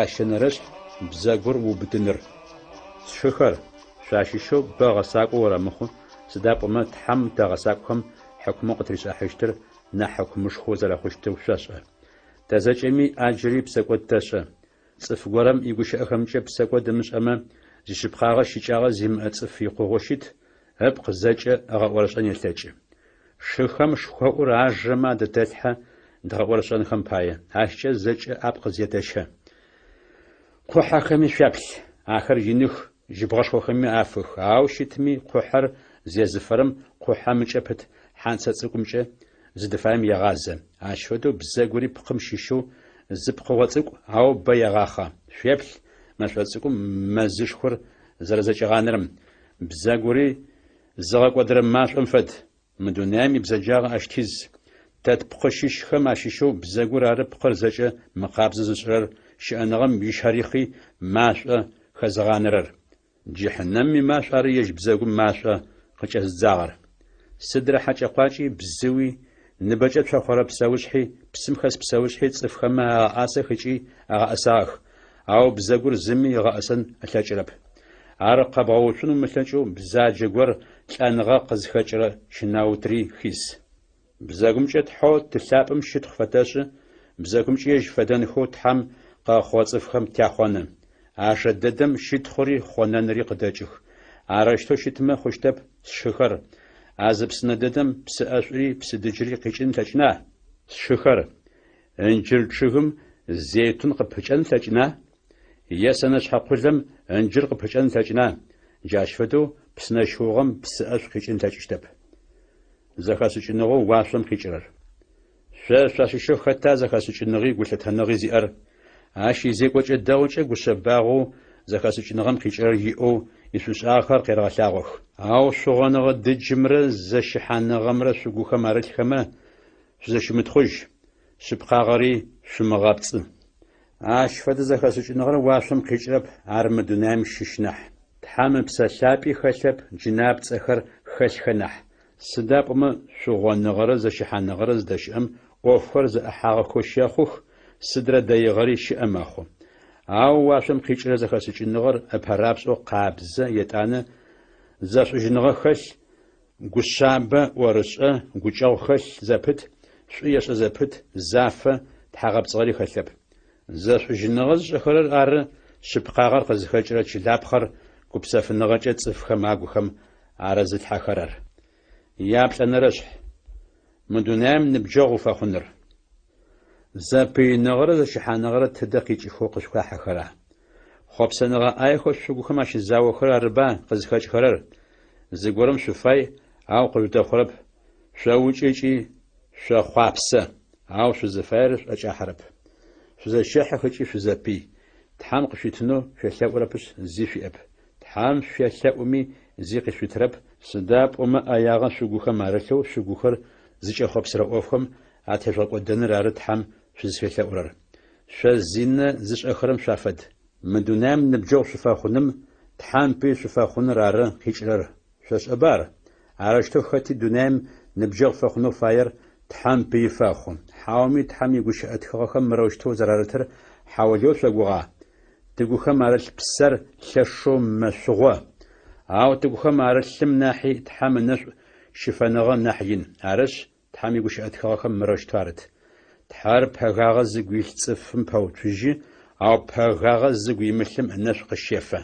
Ящэнэрэшъхь бзэгур уубытыныр. Сшыхэр, шъуащыщэу бэ гъэсакӏо орэмыхъу, сыда пӏомэ Тхьэм тэ гъэсакӏохэм хьыкумэу къытришӏахьыщтыр нахь хьыкумышхоу зэрэхъущтыр шъошӏэ. Тэ зэкӏэми ӏаджыри псэкӏод тэшӏэ. Цӏыф горэм игущыӏэхэмкӏэ псэкӏод ымышӏэмэ, зишъыпкъагъэ щыкӏагъэ зимыӏэ цӏыф икъугъэу щыт, ыпкъ зэкӏэ ыгъэӏорышӏэн елъэкӏы. Шыхэм шхоӏур ажэмэ адэтэлъхьэ дгъэӏорышӏэнхэм пае, ащкӏэ зэкӏэ апкъ зетэщэ. Къухьэхэми шъуяплъ, ахэр иных, жьыбгъэшхохэми афых, ау щытми къухьэр зезыфэрэм къухьэм ыкӏэ пыт хьанцэ цӏыкӏумкӏэ зыдыфаем егъазэ. Ащ фэдэу бзэгури пкъым щыщэу зы пкъыгъо цӏыкӏу, ау бэ егъахъэ. Шъуеплъ мэшӏо цӏыкӏум мэзышхор зэрэзэкӏигъанэрэм. Бзэгури зыгъэкӏодырэ машӏом фэд. Мы дунаим ибзэджагъэ ащ тиз. Тэ тпкъы щыщхэм ащыщэу бзэгур ары пкъыр зэкӏэ мыкъабзэ зышӏырэр, щыӏэныгъэм ищэрихъи машӏо хэзыгъанэрэр. Джыхьнэмым имашӏу ары ежь бзэгум машӏо къыкӏэзыдзагъэр. Сыдрэ хьэкӏэ-къуакӏи, бзыуи, ныбэкӏэ цохъорэ псэушъхьи, псым хэс псэушъхьи цӏыфхэмэ агъэӏасэх ыкӏи агъэӏэсагъэх, ау бзэгур зыми ыгъэӏэсэн ылъэкӏырэп. Ар къэбгъэуцун умылъэкӏэу бзаджэ гор лӏэныгъэ къызхэкӏырэ щэнаутри хиз. Бзэгумкӏэ Тхьэу Ты лъапӏэм щытхъу фэтэшӏы, бзэгумкӏи ежь фэдэнхэу Тхьэм къыгъэхъугъэ цӏыфхэм тяхъоны. Ажэ дэдэм щытхъури хъонэнри къыдэкӏых. Арэущтэу щытмэ хъущтэп, сшыхэр. А зы псынэ дэдэм псы ӏэшӏури псы дыджыри къикӏын ылъэкӏына? Сшыхэр, ынджыр чъыгым зейтун къыпыкӏэн ылъэкӏына? Е сэнэшъхьэ къулэм ынджыр къыпыкӏэн ылъэкӏына? Джащ фэдэу псынэ щыугъэм псы ӏэшӏу къикӏын ылъэкӏыщтэп. Зэхэшӏыкӏыныгъэу уашъом къикӏырэр. Шъо шъуащыщэу хэта зэхэшӏыкӏыныгъи гулъытэныгъи зиӏэр? Ащ изекӏокӏэ дэгъукӏэ гушъэбагъэу зэхэшӏыкӏыныгъэм къикӏырэр иӏэу ишӏушӏагъэхэр къерэгъэлъагъох. Ау шъугъоныгъэ дыджымрэ зэщыхьаныгъэмрэ шъугухэм арылъхэмэ, шъузэщымытхъужь, шъыпкъагъэри шъумыгъэпцӏы. Ащ фэдэ зэхэшӏыкӏыныгъэр уашъом къикӏырэп, ар мы дунаим щыщ нахь. Тхьэм Ыпсэ Лъапӏи хэлъэп, джынапцӏэхэр хэлъхэ нахь. Сыда пӏомэ шъугъоныгъэрэ зэщыхьаныгъэрэ зыдэщыӏэм ӏофхэр зэӏыхьагъэхэу щэхъух, сыдрэ дэигъэри щыӏэ мэхъу. Ау уашъом къикӏырэ зэхэшӏыкӏыныгъэр ыпэрапшӏэу къабзэ, етӏанэ зэшӏужьыныгъэ хэлъ, гушъабэ, ӏорышӏэ, гукӏэгъу хэлъ зэпыт, шӏу ешӏэ зэпыт, зафэ, тхьагъэпцӏыгъэри хэлъэп. Зэшӏужьыныгъэ зышӏэхэрэр ары шъыпкъагъэр къызхэкӏырэ чылапхъэр гупсэфыныгъэкӏэ цӏыфхэм агухэм арызылъхьэхэрэр. Яплӏэнэрэшъхь. Мы дунаим ныбджэгъу уфэхъуныр. Зэпыиныгъэрэ зэщыхьаныгъэрэ тыдэ къикӏыхэу къышъухахьэхэра? Хъопсэныгъэ ӏаехэу шъугухэм ащызаохэрэр арыба къызхэкӏхэрэр? Зыгорэм шъуфай, ау къыжъудэхъурэп, шъоукӏы ыкӏи шъохъуапсэ, ау шъузыфаер шъуӏэкӏахьэрэп. Шъузэщэхьых ыкӏи шъузэпый. Тхьэм къышъуитынэу шъуелъэӏурэпышъ, зи шъуиӏэп. Тхьэм шъуелъэӏуми, зи къышъуитырэп, сыда пӏомэ ӏэягъэ шъугухэм арылъэу шъугухэр зыкӏэхъопсырэ ӏофхэм атежъугъэкӏодэныр ары Тхьэм шъузфелъэӏурэр. Шъо зинэ зышӏэхэрэм шъуафэд. Мы дунаим ныбджэгъу шъуфэхъуным Тхьэм пый шъуфэхъуныр ары къикӏырэр, шъошӏэба ар? Арэущтэу хэти дунаим ныбджэгъу фэхъунэу фаер Тхьэм пыи фэхъу. Хьауми Тхьэм игущыӏэ тхыгъэхэм мырэущтэу зэрарытыр хьаулыеу шъогугъа? Тыгухэм арылъ псэр лъэшэу мэшъугъо, ау тыгухэм арылъым нахьи Тхьэм ынэшӏу щыфэныгъэ нахь ин. Арышъ, Тхьэм игущыӏэ тхыгъэхэм мырэущтэу арыт, Тхьэр пэгагъэ зыгу илъ цӏыфым пэуцужьы, ау пэгагъэ зыгу имылъым ынэшӏу къыщефэ.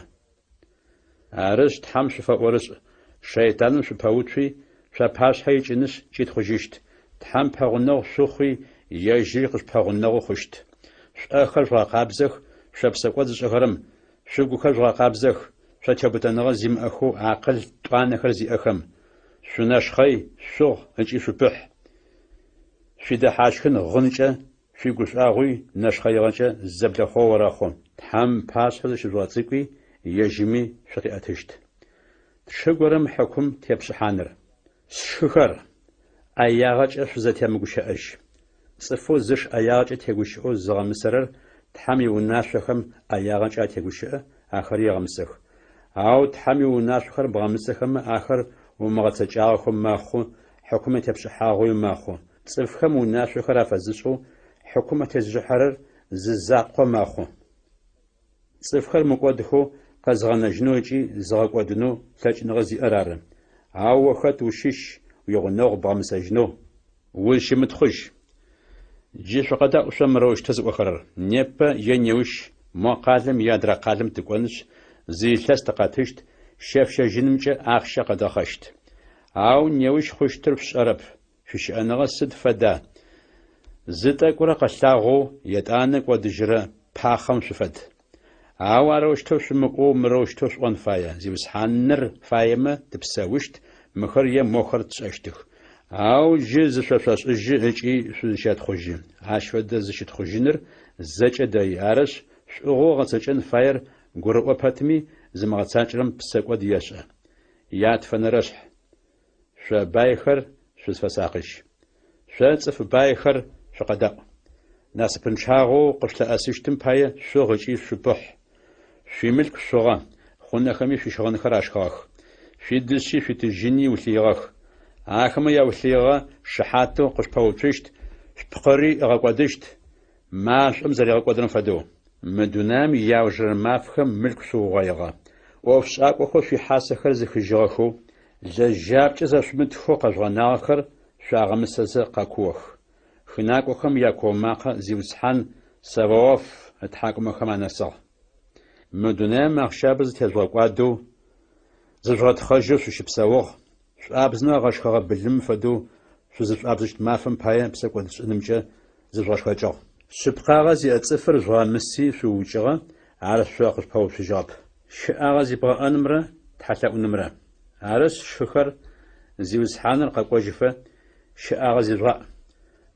Арышъ, Тхьэм шъуфэӏорышӏ, шэйтаным шъупэуцуи, шъуапашъхьэ икӏынышъ кӏитхъужьыщт. Тхьэм пэгъунэгъу шъухъуи, ежьыри къышъупэгъунэгъу хъущт. Шъуӏэхэр жъугъэкъабзэх, шъо псэкӏод зышӏэхэрэм, шъугухэр жъугъэкъабзэх, шъо теубытэныгъэ зимыӏэхэу акъыл тӏуанэхэр зиӏэхэм. Шъунэшхъэй, шъугъ ыкӏи шъупыхь. Шъуидэхьащхын гъынкӏэ, шъуигушӏуагъуи нэшхъэигъэкӏэ зэблэхъугъэ орэхъу. Тхьэм ыпашъхьэ зыщыжъугъэцӏыкӏуи, ежьыми шъукъиӏэтыщт. Тшы горэм хьыкум тепшӏыхьаныр. Сшыхэр, ӏэягъэкӏэ шъузэтемыгущыӏэжь. Цӏыфэу зыш ӏэягъэкӏэ тегущыӏэу зыгъэмысэрэр Тхьэм иунашъохэм ӏэягъэкӏэ атегущыӏэ, ахэри егъэмысэх. Ау Тхьэм иунашъохэр бгъэмысэхэмэ, ахэр умыгъэцэкӏагъэхэу мэхъу, хьыкум атепшӏыхьагъэуи мэхъу. Цӏыфхэм унашъохэр афэзышӏэу хьыкум атезышӏыхьэрэр зы закъо мэхъу. Цӏыфхэр мыкӏодхэу къэзыгъэнэжьынэу ыкӏи зыгъэкӏодынэу лъэкӏыныгъэ зиӏэр ары. Ау о хэт ущыщ уигъунэгъу бгъэмысэжьынэу? Узщымытхъужь. Джы шъукъэдаӏу шъо мырэущтэу зыӏохэрэр, Непэ е неущ мо къалэм е адрэ къалэм тыкӏонышъ, зы илъэс тыкъэтыщт, щэф-щэжьынымкӏэ ахъщэ къэдгъэхъэщт. Ау неущ хъущтыр шъушӏэрэп, шъуищыӏэныгъэ сыд фэда? Зы тӏэкӏурэ къэлъагъоу, етӏанэ кӏодыжьырэ пахъэм шъуфэд. Ау арэущтэу шъумыӏоу мырэущтэу шъуӏон фае, Зиусхьаныр фаемэ, тыпсэущт, мыхэр е мохэр тшӏэщтых. Ау джы зышъошъошӏыжьы ыкӏи шъузыщэтхъужьы. Ащ фэдэ зыщытхъужьыныр зэкӏэ дэи. Арышъ, шӏугъэу гъэцэкӏэн фаер гурыӏо пэтми, зымыгъэцакӏэрэм псэкӏод ешӏэ. Ятфэнэрэшъхь. Шъо байхэр шъузфэсакъыжь. Шъо цӏыф байхэр шъукъэдаӏу. Насыпынчъагъэу къышъулъыӏэсыщтым пае шъугъ ыкӏи шъупыхь. Шъуимылъку шъугъэ, хъунэхэми шъуищыгъынхэр ашхыгъэх. Шъуидышъи шъуитыжьыни улъыигъэх. Ахэмэ яулъыигъэ шыхьатэу къышъупэуцущт, шъупкъыри ыгъэкӏодыщт, машӏом зэригъэкӏодырэм фэдэу. Мы дунаим иаужырэ мафэхэм мылъку шъуугъоигъэ. ӏофшӏакӏохэу шъуихьасэхэр зыхыжьыгъэхэу, лэжьапкӏэ зэшъумытхэу къэжъугъэнагъэхэр шъуагъэмысэзэ къэкуох. Хынакӏохэм якуо макъэ Зиусхьан Саваоф ытхьакӏумэхэм анэсыгъ. Мы дунаим ахъщабэ зытежъугъэкӏуадэу, зыжъугъэтхъэжьэу шъущыпсэугъ, шӏуабзымэ агъэшхэгъэ былымым фэдэу шъузышӏуабзыщт мафэм пае псэкӏодшӏынымкӏэ зыжъугъэшхэкӏыгъ. Шъыпкъагъэ зиӏэ цӏыфыр жъугъэмыси шъуукӏыгъэ, ар шъо къышъупэуцужьыгъэп. Щыӏагъэ зибгъэӏэнымрэ тхьэлъэӏунымрэ. Арышъ, сшыхэр, Зиусхьаныр къэкӏожьыфэ, щыӏагъэ зижъугъаӏ.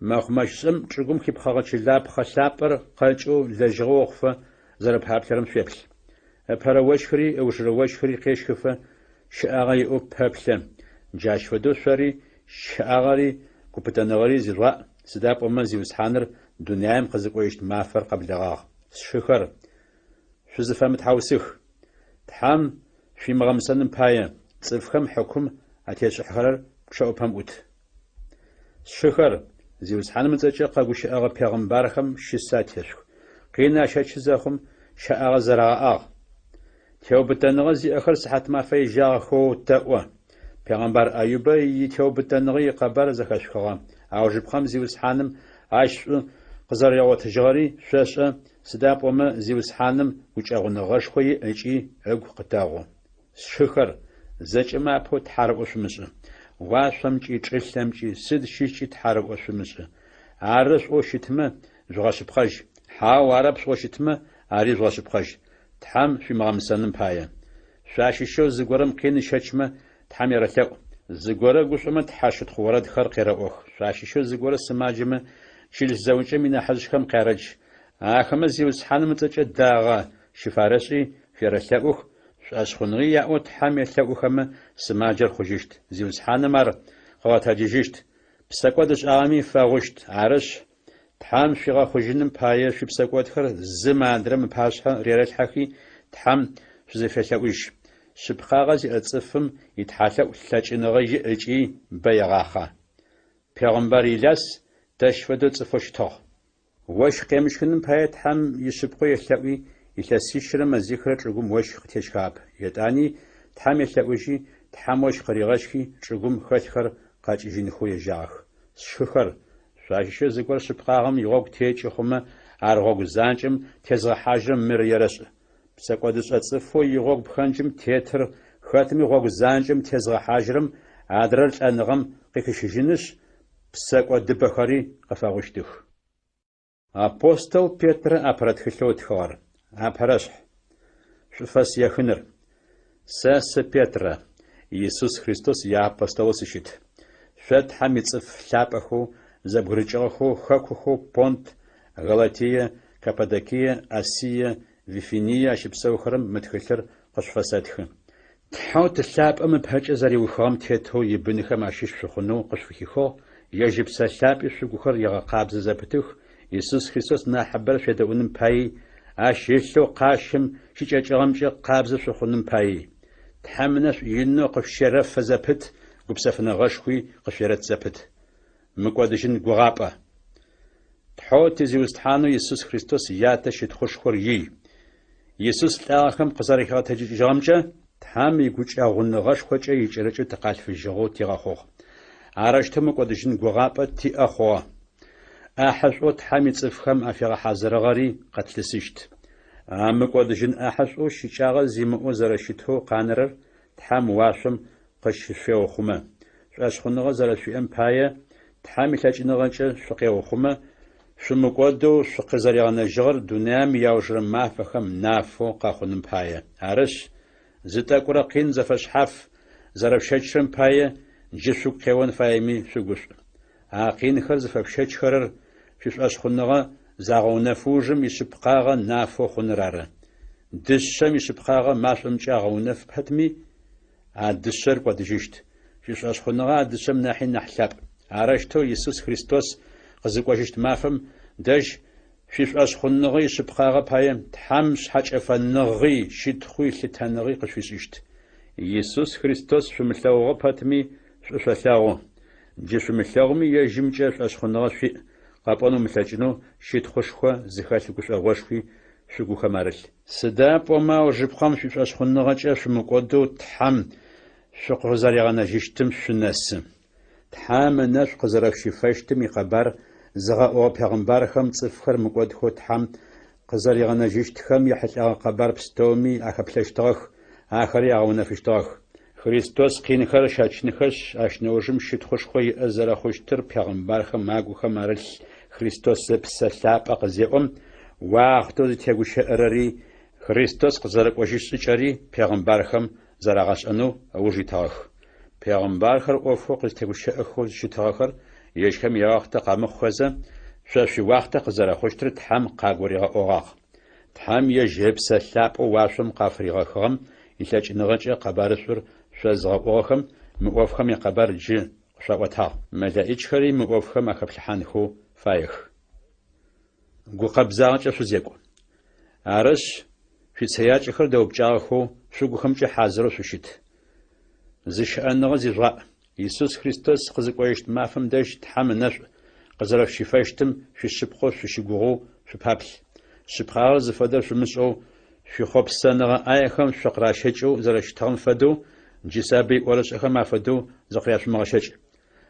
Мэкъумэщышӏэм чӏыгум хипхъэгъэ чылапхъэ лъапӏэр къэкӏэу лэжьыгъэ охъуфэ зэрэпаплъэрэм шъуеплъ. Ыпэрэ ощхыри ыужырэ ощхыри къещхыфэ щыӏагъэ иӏэу пэплъэ. Джащ фэдэу шъори щыӏагъэри гупытэныгъэри зижъугъаӏ, сыда пӏомэ Зиусхьаныр дунаим къызыкӏожьыщт мафэр къэблэгъагъ. Сшыхэр, шъузыфэмытхьаусых! Тхьэм шъуимыгъэмысэным пае, цӏыфхэм хьыкум атешӏыхьэрэр пчъэӏупэм ӏут. Сшыхэр, Зиусхьаным ыцӏэкӏэ къэгущыӏэгъэ пегъымбархэм щысэ атешъух. Къин ащэчы зэхъум, щэӏагъэ зэрагъэӏагъ. Теубытэныгъэ зиӏэхэр сыхьатмафэ ежьагъэхэу тэӏо. Пегъэмбар Аюбэ итеубытэныгъэ икъэбар зэхэшъухыгъэ. Аужыпкъэм Зиусхьаным ащ шӏу къызэригъотыжьыгъэри шъошӏэ, сыда пӏомэ Зиусхьаным гукӏэгъуныгъэшхо иӏ ыкӏи ыгу къытэгъу. Сшыхэр, зэкӏэмэ апэу тхьарыӏо шъумышӏы. Уашъомкӏи, чӏылъэмкӏи, сыд щыщкӏи тхьарыӏо шъумышӏы. Ары шъуӏоу щытмэ, жъугъэшъыпкъэжь. Хьау, арэп шъуӏоу щытмэ, ари жъугъэшъыпкъэжь. Тхьэм шъуимыгъэмысэным пае. Шъуащыщэу зыгорэм къин ыщэчмэ, Тхьэм ерэлъэӏу. Зыгорэ гушӏомэ тхьэщытхъу орэдхэр къерэӏох. Шъуащыщэу зыгорэ сымаджэмэ, чылыс зэӏукӏэм инахьыжъхэм къярэдж. Ахэмэ Зиусхьаным ыцӏэкӏэ дагъэ щыфарэшӏи, шъуерэлъэӏух, шӏошъхъуныгъи яӏэу Тхьэм елъэӏухэмэ, сымаджэр хъужьыщт, Зиусхьаным ар къыгъэтэджыжьыщт, псэкӏод ышӏагъэми фэгъущт. Арышъ, Тхьэм шъуигъэхъужьыным пае шъуипсэкӏодхэр зым адрэм ыпашъхьэ рерэлъхьэхи, Тхьэм шъузэфелъэӏужь. Шъыпкъагъэ зиӏэ цӏыфым итхьалъэӏу лъэкӏыныгъэ иӏ ыкӏи бэ егъахъэ. Пегъымбар Иляс тэщ фэдэу цӏыфэу щытыгъ. Ощх къемыщхыным пае Тхьэм ишъыпкъэу елъэӏуи, илъэсищрэ мэзихрэ чӏыгум ощх къытещхыгъэп. Етӏани Тхьэм елъэӏужьи, Тхьэм ощх къыригъэщхи, чӏыгум хэлъхэр къэкӏыжьынхэу ежьагъэх. Сшыхэр, шъуащыщэу зыгорэ шъыпкъагъэм игъогу текӏы хъумэ, ар гъогу занкӏэм тезгъэхьажьырэм мыр ерэшӏ. Псэкӏодышӏэ цӏыфэу игъогу пхэнджым тетыр хэтми гъогу занкӏэм тезгъэхьажьырэм адрэр лӏэныгъэм къыхищыжьынышъ, псэкӏодыбэхэри къыфэгъущтых. Апостол Петрэ апэрэ тхылъэу ытхыгъэр. Апэрэшъхь. Шӏуфэс ехыныр. Сэ сы Петрэ, Иисус Христос иапостолэу сыщыт. Шъо Тхьэм ицӏыф лъапӏэхэу зэбгырыкӏыгъэхэу хэкухэу Понт, Галатие, Каппадокие, Асие, Вифиние ащыпсэухэрэм мы тхылъыр къышъуфэсэтхы. Тхьэу Ты лъапӏэм ыпэкӏэ зэриухыгъэм тетэу ибынхэм ащыщ шъухъунэу къышъуфыхихыгъ, ежь Ыпсэ Лъапӏи шъугухэр егъэкъабзэ зэпытых, Исус Христос нахьыбэрэ шъуедэӏуным паий, ащ ылъэу къащым щыкӏэкӏыгъэмкӏэ къабзэ шъухъуным паий. Тхьэм ынэшӏу инэу къышъущерэфэ зэпыт, гупсэфыныгъэшхуи къышъуерэт зэпыт. Мыкӏодыжьын гугъапӏэ. Тхьэу ти Зиусхьанэу Исус Христос Ятэ щытхъушхор ий. Исус лӏагъэхэм къызэрэхигъэтэджыкӏыжьыгъэмкӏэ, Тхьэм игукӏэгъуныгъэшхокӏэ икӏэрыкӏэу тыкъалъфыжьыгъэу тигъэхъугъ. Арэущтэу мыкӏодыжьын гугъапӏэ тиӏэ хъугъэ. ӏахьышӏоу Тхьэм ицӏыфхэм афигъэхьазырыгъэри къэтлъысыщт. А мыкӏодыжьын ӏахьышӏоу щыкӏагъэ зимыӏэу зэрэщытэу къанэрэр Тхьэм уашъом къыщышъуеухъумэ. Шӏошъхъуныгъэ зэрэшъуиӏэм пае, Тхьэм илъэкӏыныгъэкӏэ шъукъеухъумэ, шъумыкӏодэу шъукъызэригъэнэжьыгъэр дунаим иаужырэ мафэхэм нафэу къэхъуным пае. Арышъ, зы тӏэкӏурэ къин зэфэшъхьаф зэрэшъущэчырэм пае джы шъугу къеон фаеми шъугушӏу. А къинхэр зыфэпщэчхэрэр шъуишӏошъхъуныгъэ загъэунэфы ужым ишъыпкъагъэ нафэу хъуныр ары. Дышъэм ишъыпкъагъэ машӏомкӏэ агъэунэф пэтми, а дышъэр кӏодыжьыщт. Шъуишӏошъхъуныгъэ а дышъэм нахьи нахь лъапӏ. Арэущтэу Исус Христос къызыкӏожьыщт мафэм дэжь шъуишӏошъхъуныгъэ ишъыпкъагъэ пае Тхьэм шъхьэкӏэфэныгъи, щытхъуи, лъытэныгъи къышъуфишӏыщт. Исус Христос шъумылъэгъугъэ пэтми, шӏу шъолъэгъу. Джы шъумылъэгъуми ежьымкӏэ шӏошъхъуныгъэ шъуиӏ, къэпӏон умылъэкӏынэу щытхъушхо зыхэлъ гушӏогъошхуи шъугухэм арылъ. Сыда пӏомэ аужыпкъэм шъуишӏошъхъуныгъэкӏэ шъумыкӏодэу Тхьэм шъукъызэригъэнэжьыщтым шъунэсы. Тхьэм ынэшӏу къызэрэшъущифэщтым икъэбар зыгъэӏугъэ пегъымбархэм цӏыфхэр мыкӏодхэу Тхьэм къызэригъэнэжьыщтхэм ехьылӏэгъэ къэбар пстэуми ахэплъэщтыгъэх, ахэри агъэунэфыщтыгъэх. Христос къинхэр ыщэчынхэшъ, ащ нэужым щытхъушхо иӏэ зэрэхъущтыр пегъымбархэм агухэм арылъ Христос Ыпсэ Лъапӏэ къызеӏом, уахътэу зытегущыӏэрэри, Христос къызэрэкӏожьыщт шӏыкӏэри пегъымбархэм зэрагъэшӏэнэу ыуж итыгъэх. Пегъымбархэр ӏофэу къызтегущыӏэхэу щытыгъэхэр ежьхэм яуахътэ къэмыхъухэзэ, шъо шъуиуахътэ къызэрэхъущтыр Тхьэм къагуригъэӏогъагъ. Тхьэм ежь Ыпсэ Лъапӏэу уашъом къафыригъэхыгъэм илъэкӏыныгъэкӏэ къэбарышӏур шъозыгъэӏугъэхэм мы ӏофхэм якъэбар джы къышъуаӏотагъ. Мэлэӏичхэри мы ӏофхэм ахэплъыхьанхэу фаех. Гукъэбзагъэкӏэ шъузекӏу. Арышъ, шъуицэякӏэхэр дэупкӏагъэхэу, шъугухэмкӏэ хьазырэу шъущыт. Зыщыӏэныгъэ зижъугъаӏ. Исус Христос къызыкӏожьыщт мафэм дэжь Тхьэм ынэшӏу къызэрэшъущифэщтым шъуишъыпкъэу шъущыгугъэу шъупаплъ. Шъыпкъагъэр зыфэдэр шъумышӏэу, шъуихъопсэныгъэ ӏаехэм шъукъыращэкӏэу зэрэщытыгъэм фэдэу, джы сабый ӏорышӏэхэм афэдэу зыкъыряшъумыгъэщэкӏ.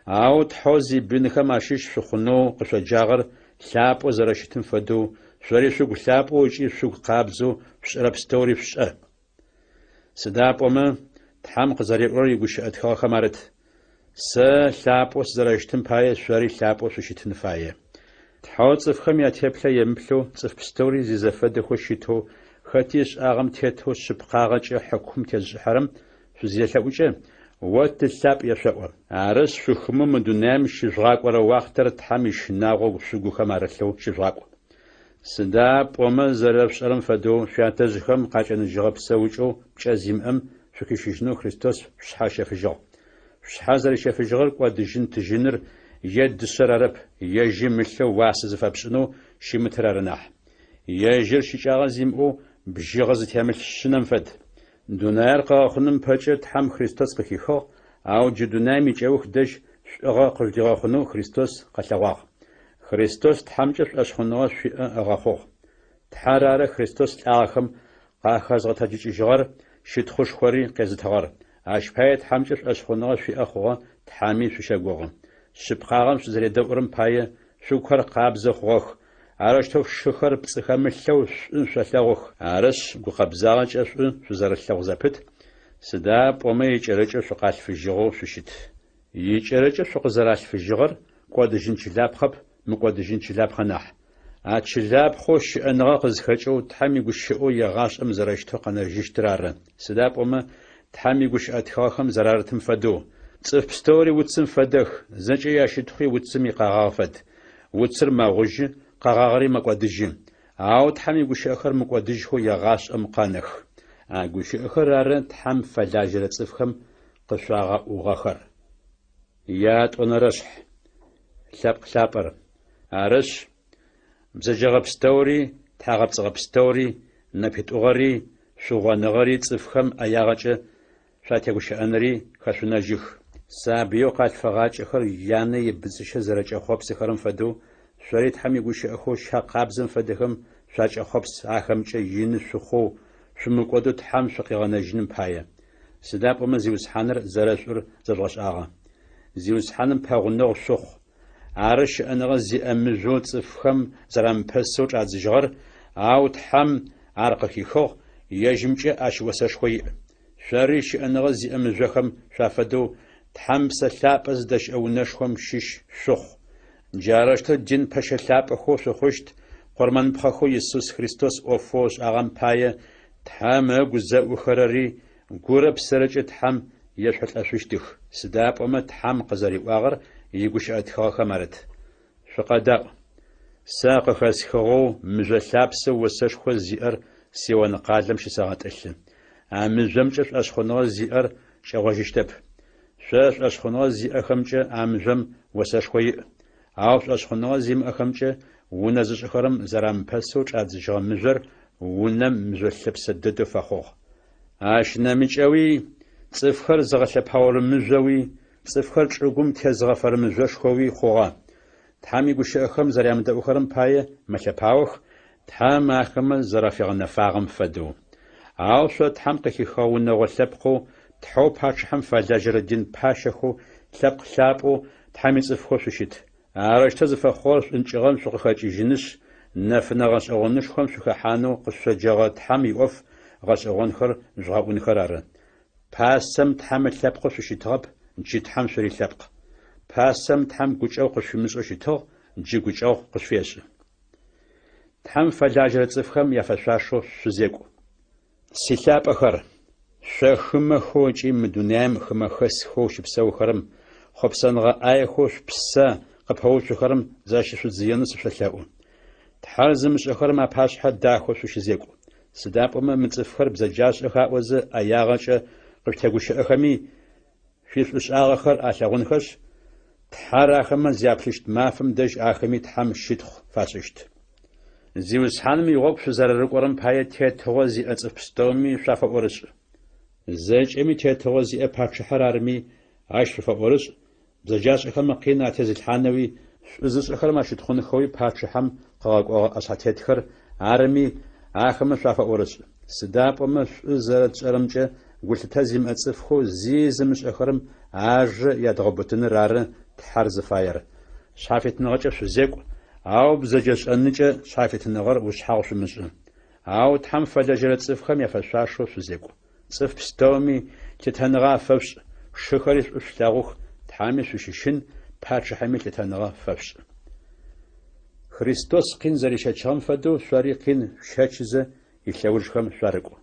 Ау Тхьэу зибынхэм ащыщ шъухъунэу къышъоджагъэр лъапӏэу зэрэщытым фэдэу, шъори шъугу лъапӏэу ыкӏи шъугу къабзэу шъушӏэрэ пстэури шъушӏэ. Сыда пӏомэ, Тхьэм къызэриӏорэр игущыӏэ тхыгъэхэм арыт: Сэ лъапӏэу сызэрэщытым пае шъори лъапӏэу шъущытын фае. Тхьэу цӏыфхэм ятеплъэ емыплъэу, цӏыф пстэури зизэфэдэхэу щытэу, хэти ышӏагъэм тетэу шъыпкъагъэкӏэ хьыкум тезышӏыхьэрэм шъузелъэӏукӏэ, О Ты лъапӏ ешъоӏо. Арышъ, шъухымэу мы дунаим щыжъугъакӏорэ уахътэр Тхьэм ищынагъо шъугухэм арылъэу щыжъугъакӏу. Сыда пӏомэ зэрэшъушӏэрэм фэдэу шъуятэжъхэм къакӏэныжьыгъэ псэукӏэу пкӏэ зимыӏэм шъухищыжьынэу Христос шъушъхьэ ыщэфыжьыгъ. Шъушъхьэ зэрищэфыжьыгъэр кӏодыжьын тыжьыныр е дышъэр арэп, ежьым ылъэу уасэ зыфэпшӏынэу щымытыр ары нахь. Ежьыр щыкӏагъэ зимыӏэу бжьыгъэ зытемылъ шъынэм фэд. Дунаир къыгъэхъуным пэкӏэ Тхьэм Христос къыхихыгъ, ау джы дунаим икӏэух дэжь шӏугъэ къыжъудигъэхъунэу Христос къэлъэгъуагъ. Христос Тхьэмкӏэ шӏошъхъуныгъэ шъуиӏэ ыгъэхъугъ. Тхьэр ары Христос лӏагъэхэм къахэзгъэтэджыкӏыжьыгъэр, щытхъушхори къезытыгъэр. Ащ пае Тхьэмкӏэ шӏошъхъуныгъэ шъуиӏэ хъугъэ, Тхьэми шъущэгугъы. Шъыпкъагъэм шъузэредэӏурэм пае шъугухэр къабзэ хъугъэх, арэущтэу шъушыхэр пцӏы хэмылъэу шӏу шъолъэгъух. Арышъ, гукъэбзагъэкӏэ шӏу шъузэрэлъэгъу зэпыт, сыда пӏомэ икӏэрыкӏэу шъукъалъфыжьыгъэу шъущыт. Икӏэрыкӏэу шъукъызэралъфыжьыгъэр кӏодыжьын чылапхъэп, мыкӏодыжьын чылапхъэ нахь. А чылапхъэу щыӏэныгъэ къызхэкӏэу Тхьэм игущыӏэу егъашӏэм зэрэщытэу къэнэжьыщтыр ары, сыда пӏомэ Тхьэм игущыӏэ тхыгъэхэм зэрарытым фэдэу. Цӏыф пстэури уцым фэдэх, зэкӏэ ящытхъуи уцым икъэгъагъ фэд. Уцыр мэгъужьы, къэгъагъэри мэкӏодыжьы. Ау Тхьэм игущыӏэхэр мыкӏодыжьхэу егъашӏэм къэнэх. А гущыӏэхэр ары Тхьэм фэлажьэрэ цӏыфхэм къышъуагъэӏугъэхэр. Ятӏонэрэшъхь. Лъэпкъ лъапӏэр. Арышъ, бзэджэгъэ пстэури, тхьагъэпцӏыгъэ пстэури, нэпитӏугъэри, шъугъоныгъэри цӏыфхэм ӏэягъэкӏэ шъуатегущыӏэнри хэшъунэжьых. Сабыеу къалъфыгъакӏэхэр янэ ибыдзыщэ зэрэкӏэхъопсыхэрэм фэдэу, шъори Тхьэм игущыӏэхэу щэ къабзэм фэдэхэм шъуакӏэхъопс ахэмкӏэ ины шъухъоу, шъумыкӏодэу Тхьэм шъукъигъэнэжьыным пае. Сыда пӏомэ Зиусхьаныр зэрэшӏур зэжъугъэшӏагъэ. Зиусхьаным пэгъунэгъу шъухъу. Ары щыӏэныгъэ зиӏэ мыжъоу цӏыфхэм зэрамыпэсэу чӏадзыжьыгъэр, ау Тхьэм ар къыхихыгъ, ежьымкӏэ ащ осэшхо иӏ. Шъори щыӏэныгъэ зиӏэ мыжъохэм шъуафэдэу Тхьэм Псэ Лъапӏэ зыдэщыӏэ унэшхом щыщ шъухъу. Джарэущтэу дин пэщэ лъапӏэхэу шъухъущт, къурмэныпхъэхэу Исус Христос ӏофэу ышӏагъэм пае Тхьэм ыгу зэӏухэрэри гурэ псэрэкӏэ Тхьэм ешъулӏэшъущтых, сыда пӏомэ Тхьэм къызэриӏуагъэр игущыӏэ тхыгъэхэм арыт. Шъукъэдаӏу! Сэ къыхэсхыгъэу мыжъо лъапсэу осэшхо зиӏэр Сион къалэм щысэгъэтӏылъы. А мыжъомкӏэ шӏошъхъуныгъэ зиӏэр кӏэгъожьыщтэп. Шъо шӏошъхъуныгъэ зиӏэхэмкӏэ а мыжъом осэшхо иӏ. Ау шӏошъхъуныгъэ зимыӏэхэмкӏэ унэ зышӏыхэрэм зэрамыпэсэу чӏадзыжьыгъэ мыжъор унэм мыжъо лъэпсэ дэдэу фэхъугъ. Ащ нэмыкӏэуи, цӏыфхэр зыгъэлъэпаорэ мыжъоуи, цӏыфхэр чӏыгум тезыгъэфэрэ мыжъошхоуи хъугъэ. Тхьэм игущыӏэхэм зэрямыдэӏухэрэм пае мэлъэпаох, Тхьэм ахэмэ зэрафигъэнэфагъэм фэдэу. Ау шъо Тхьэм къыхихыгъэ унэгъо лъэпкъэу, Тхьэу пачъыхьэм фэлэжьэрэ дин пащэхэу, лъэпкъ лъапӏэу, Тхьэм ицӏыфхэу шъущыт. Арэущтэу зыфэхъугъэр шӏункӏыгъэм шъукъыхэкӏыжьынышъ, нэфынэ гъэшӏэгъонышхом шъухэхьанэу къышъоджэгъэ Тхьэм иӏоф гъэшӏэгъонхэр жъугъэӏунхэр ары. Пасэм Тхьэм ылъэпкъэу шъущытыгъэп, джы Тхьэм шъурилъэпкъ. Пасэм Тхьэм гукӏэгъу къышъуфимышӏэу щытыгъ, джы гукӏэгъу къышъуфешӏы. Тхьэм фэлажьэрэ цӏыфхэм яфэшъуашэу шъузекӏу. Силъапӏэхэр, шъо хымэхэу ыкӏи мы дунаим хымэхэсхэу щыпсэухэрэм, хъопсэныгъэ ӏаехэу шъупсэ къыпэуцухэрэм защышъудзыенэу сышъолъэӏу. Тхьэр зымышӏэхэрэм апашъхьэ дахэу шъущызекӏу. Сыда пӏомэ мы цӏыфхэр бзэджашӏэх аӏозэ ӏэягъэкӏэ къышъутегущыӏэхэми, шъуишӏушӏагъэхэр алъэгъунхэшъ, Тхьэр ахэмэ зяплъыщт мафэм дэжь ахэми Тхьэм щытхъу фашӏыщт. Зиусхьаным игъогу шъузэрэрыкӏорэм пае тетыгъо зиӏэ цӏыф пстэуми шъуафэӏорышӏ. Зэкӏэми тетыгъо зиӏэ пачъыхьэр арыми, ащ шъуфэӏорышӏ, бзэджашӏэхэмэ къин атезылъхьанэуи, шӏу зышӏэхэрэм ащытхъунхэуи пачъыхьэм къыгъэкӏогъэ ӏэшъхьэтетхэр арыми, ахэмэ шъуафэӏорышӏ. Сыда пӏомэ шӏу зэрэтшӏэрэмкӏэ гулъытэ зимыӏэ цӏыфхэу зи зымышӏэхэрэм ажэ ядгъэубытыныр ары Тхьэр зыфаер. Шъхьафитыныгъэкӏэ шъузекӏу, ау бзэджэшӏэныкӏэ шъхьафитыныгъэр ушъхьагъу шъумышӏы. Ау Тхьэм фэлэжьэрэ цӏыфхэм яфэшъуашэу шъузекӏу. Цӏыф пстэуми лъытэныгъэ афэшъушӏ, шыхэри шӏу шъулъэгъух, Тхьэми шъущыщын, пачъыхьэми лъытэныгъэ фэшъушӏ. Христос къин зэрищэчыгъэм фэдэу шъори къин шъущэчызэ илъэужхэм шъуарыкӏу.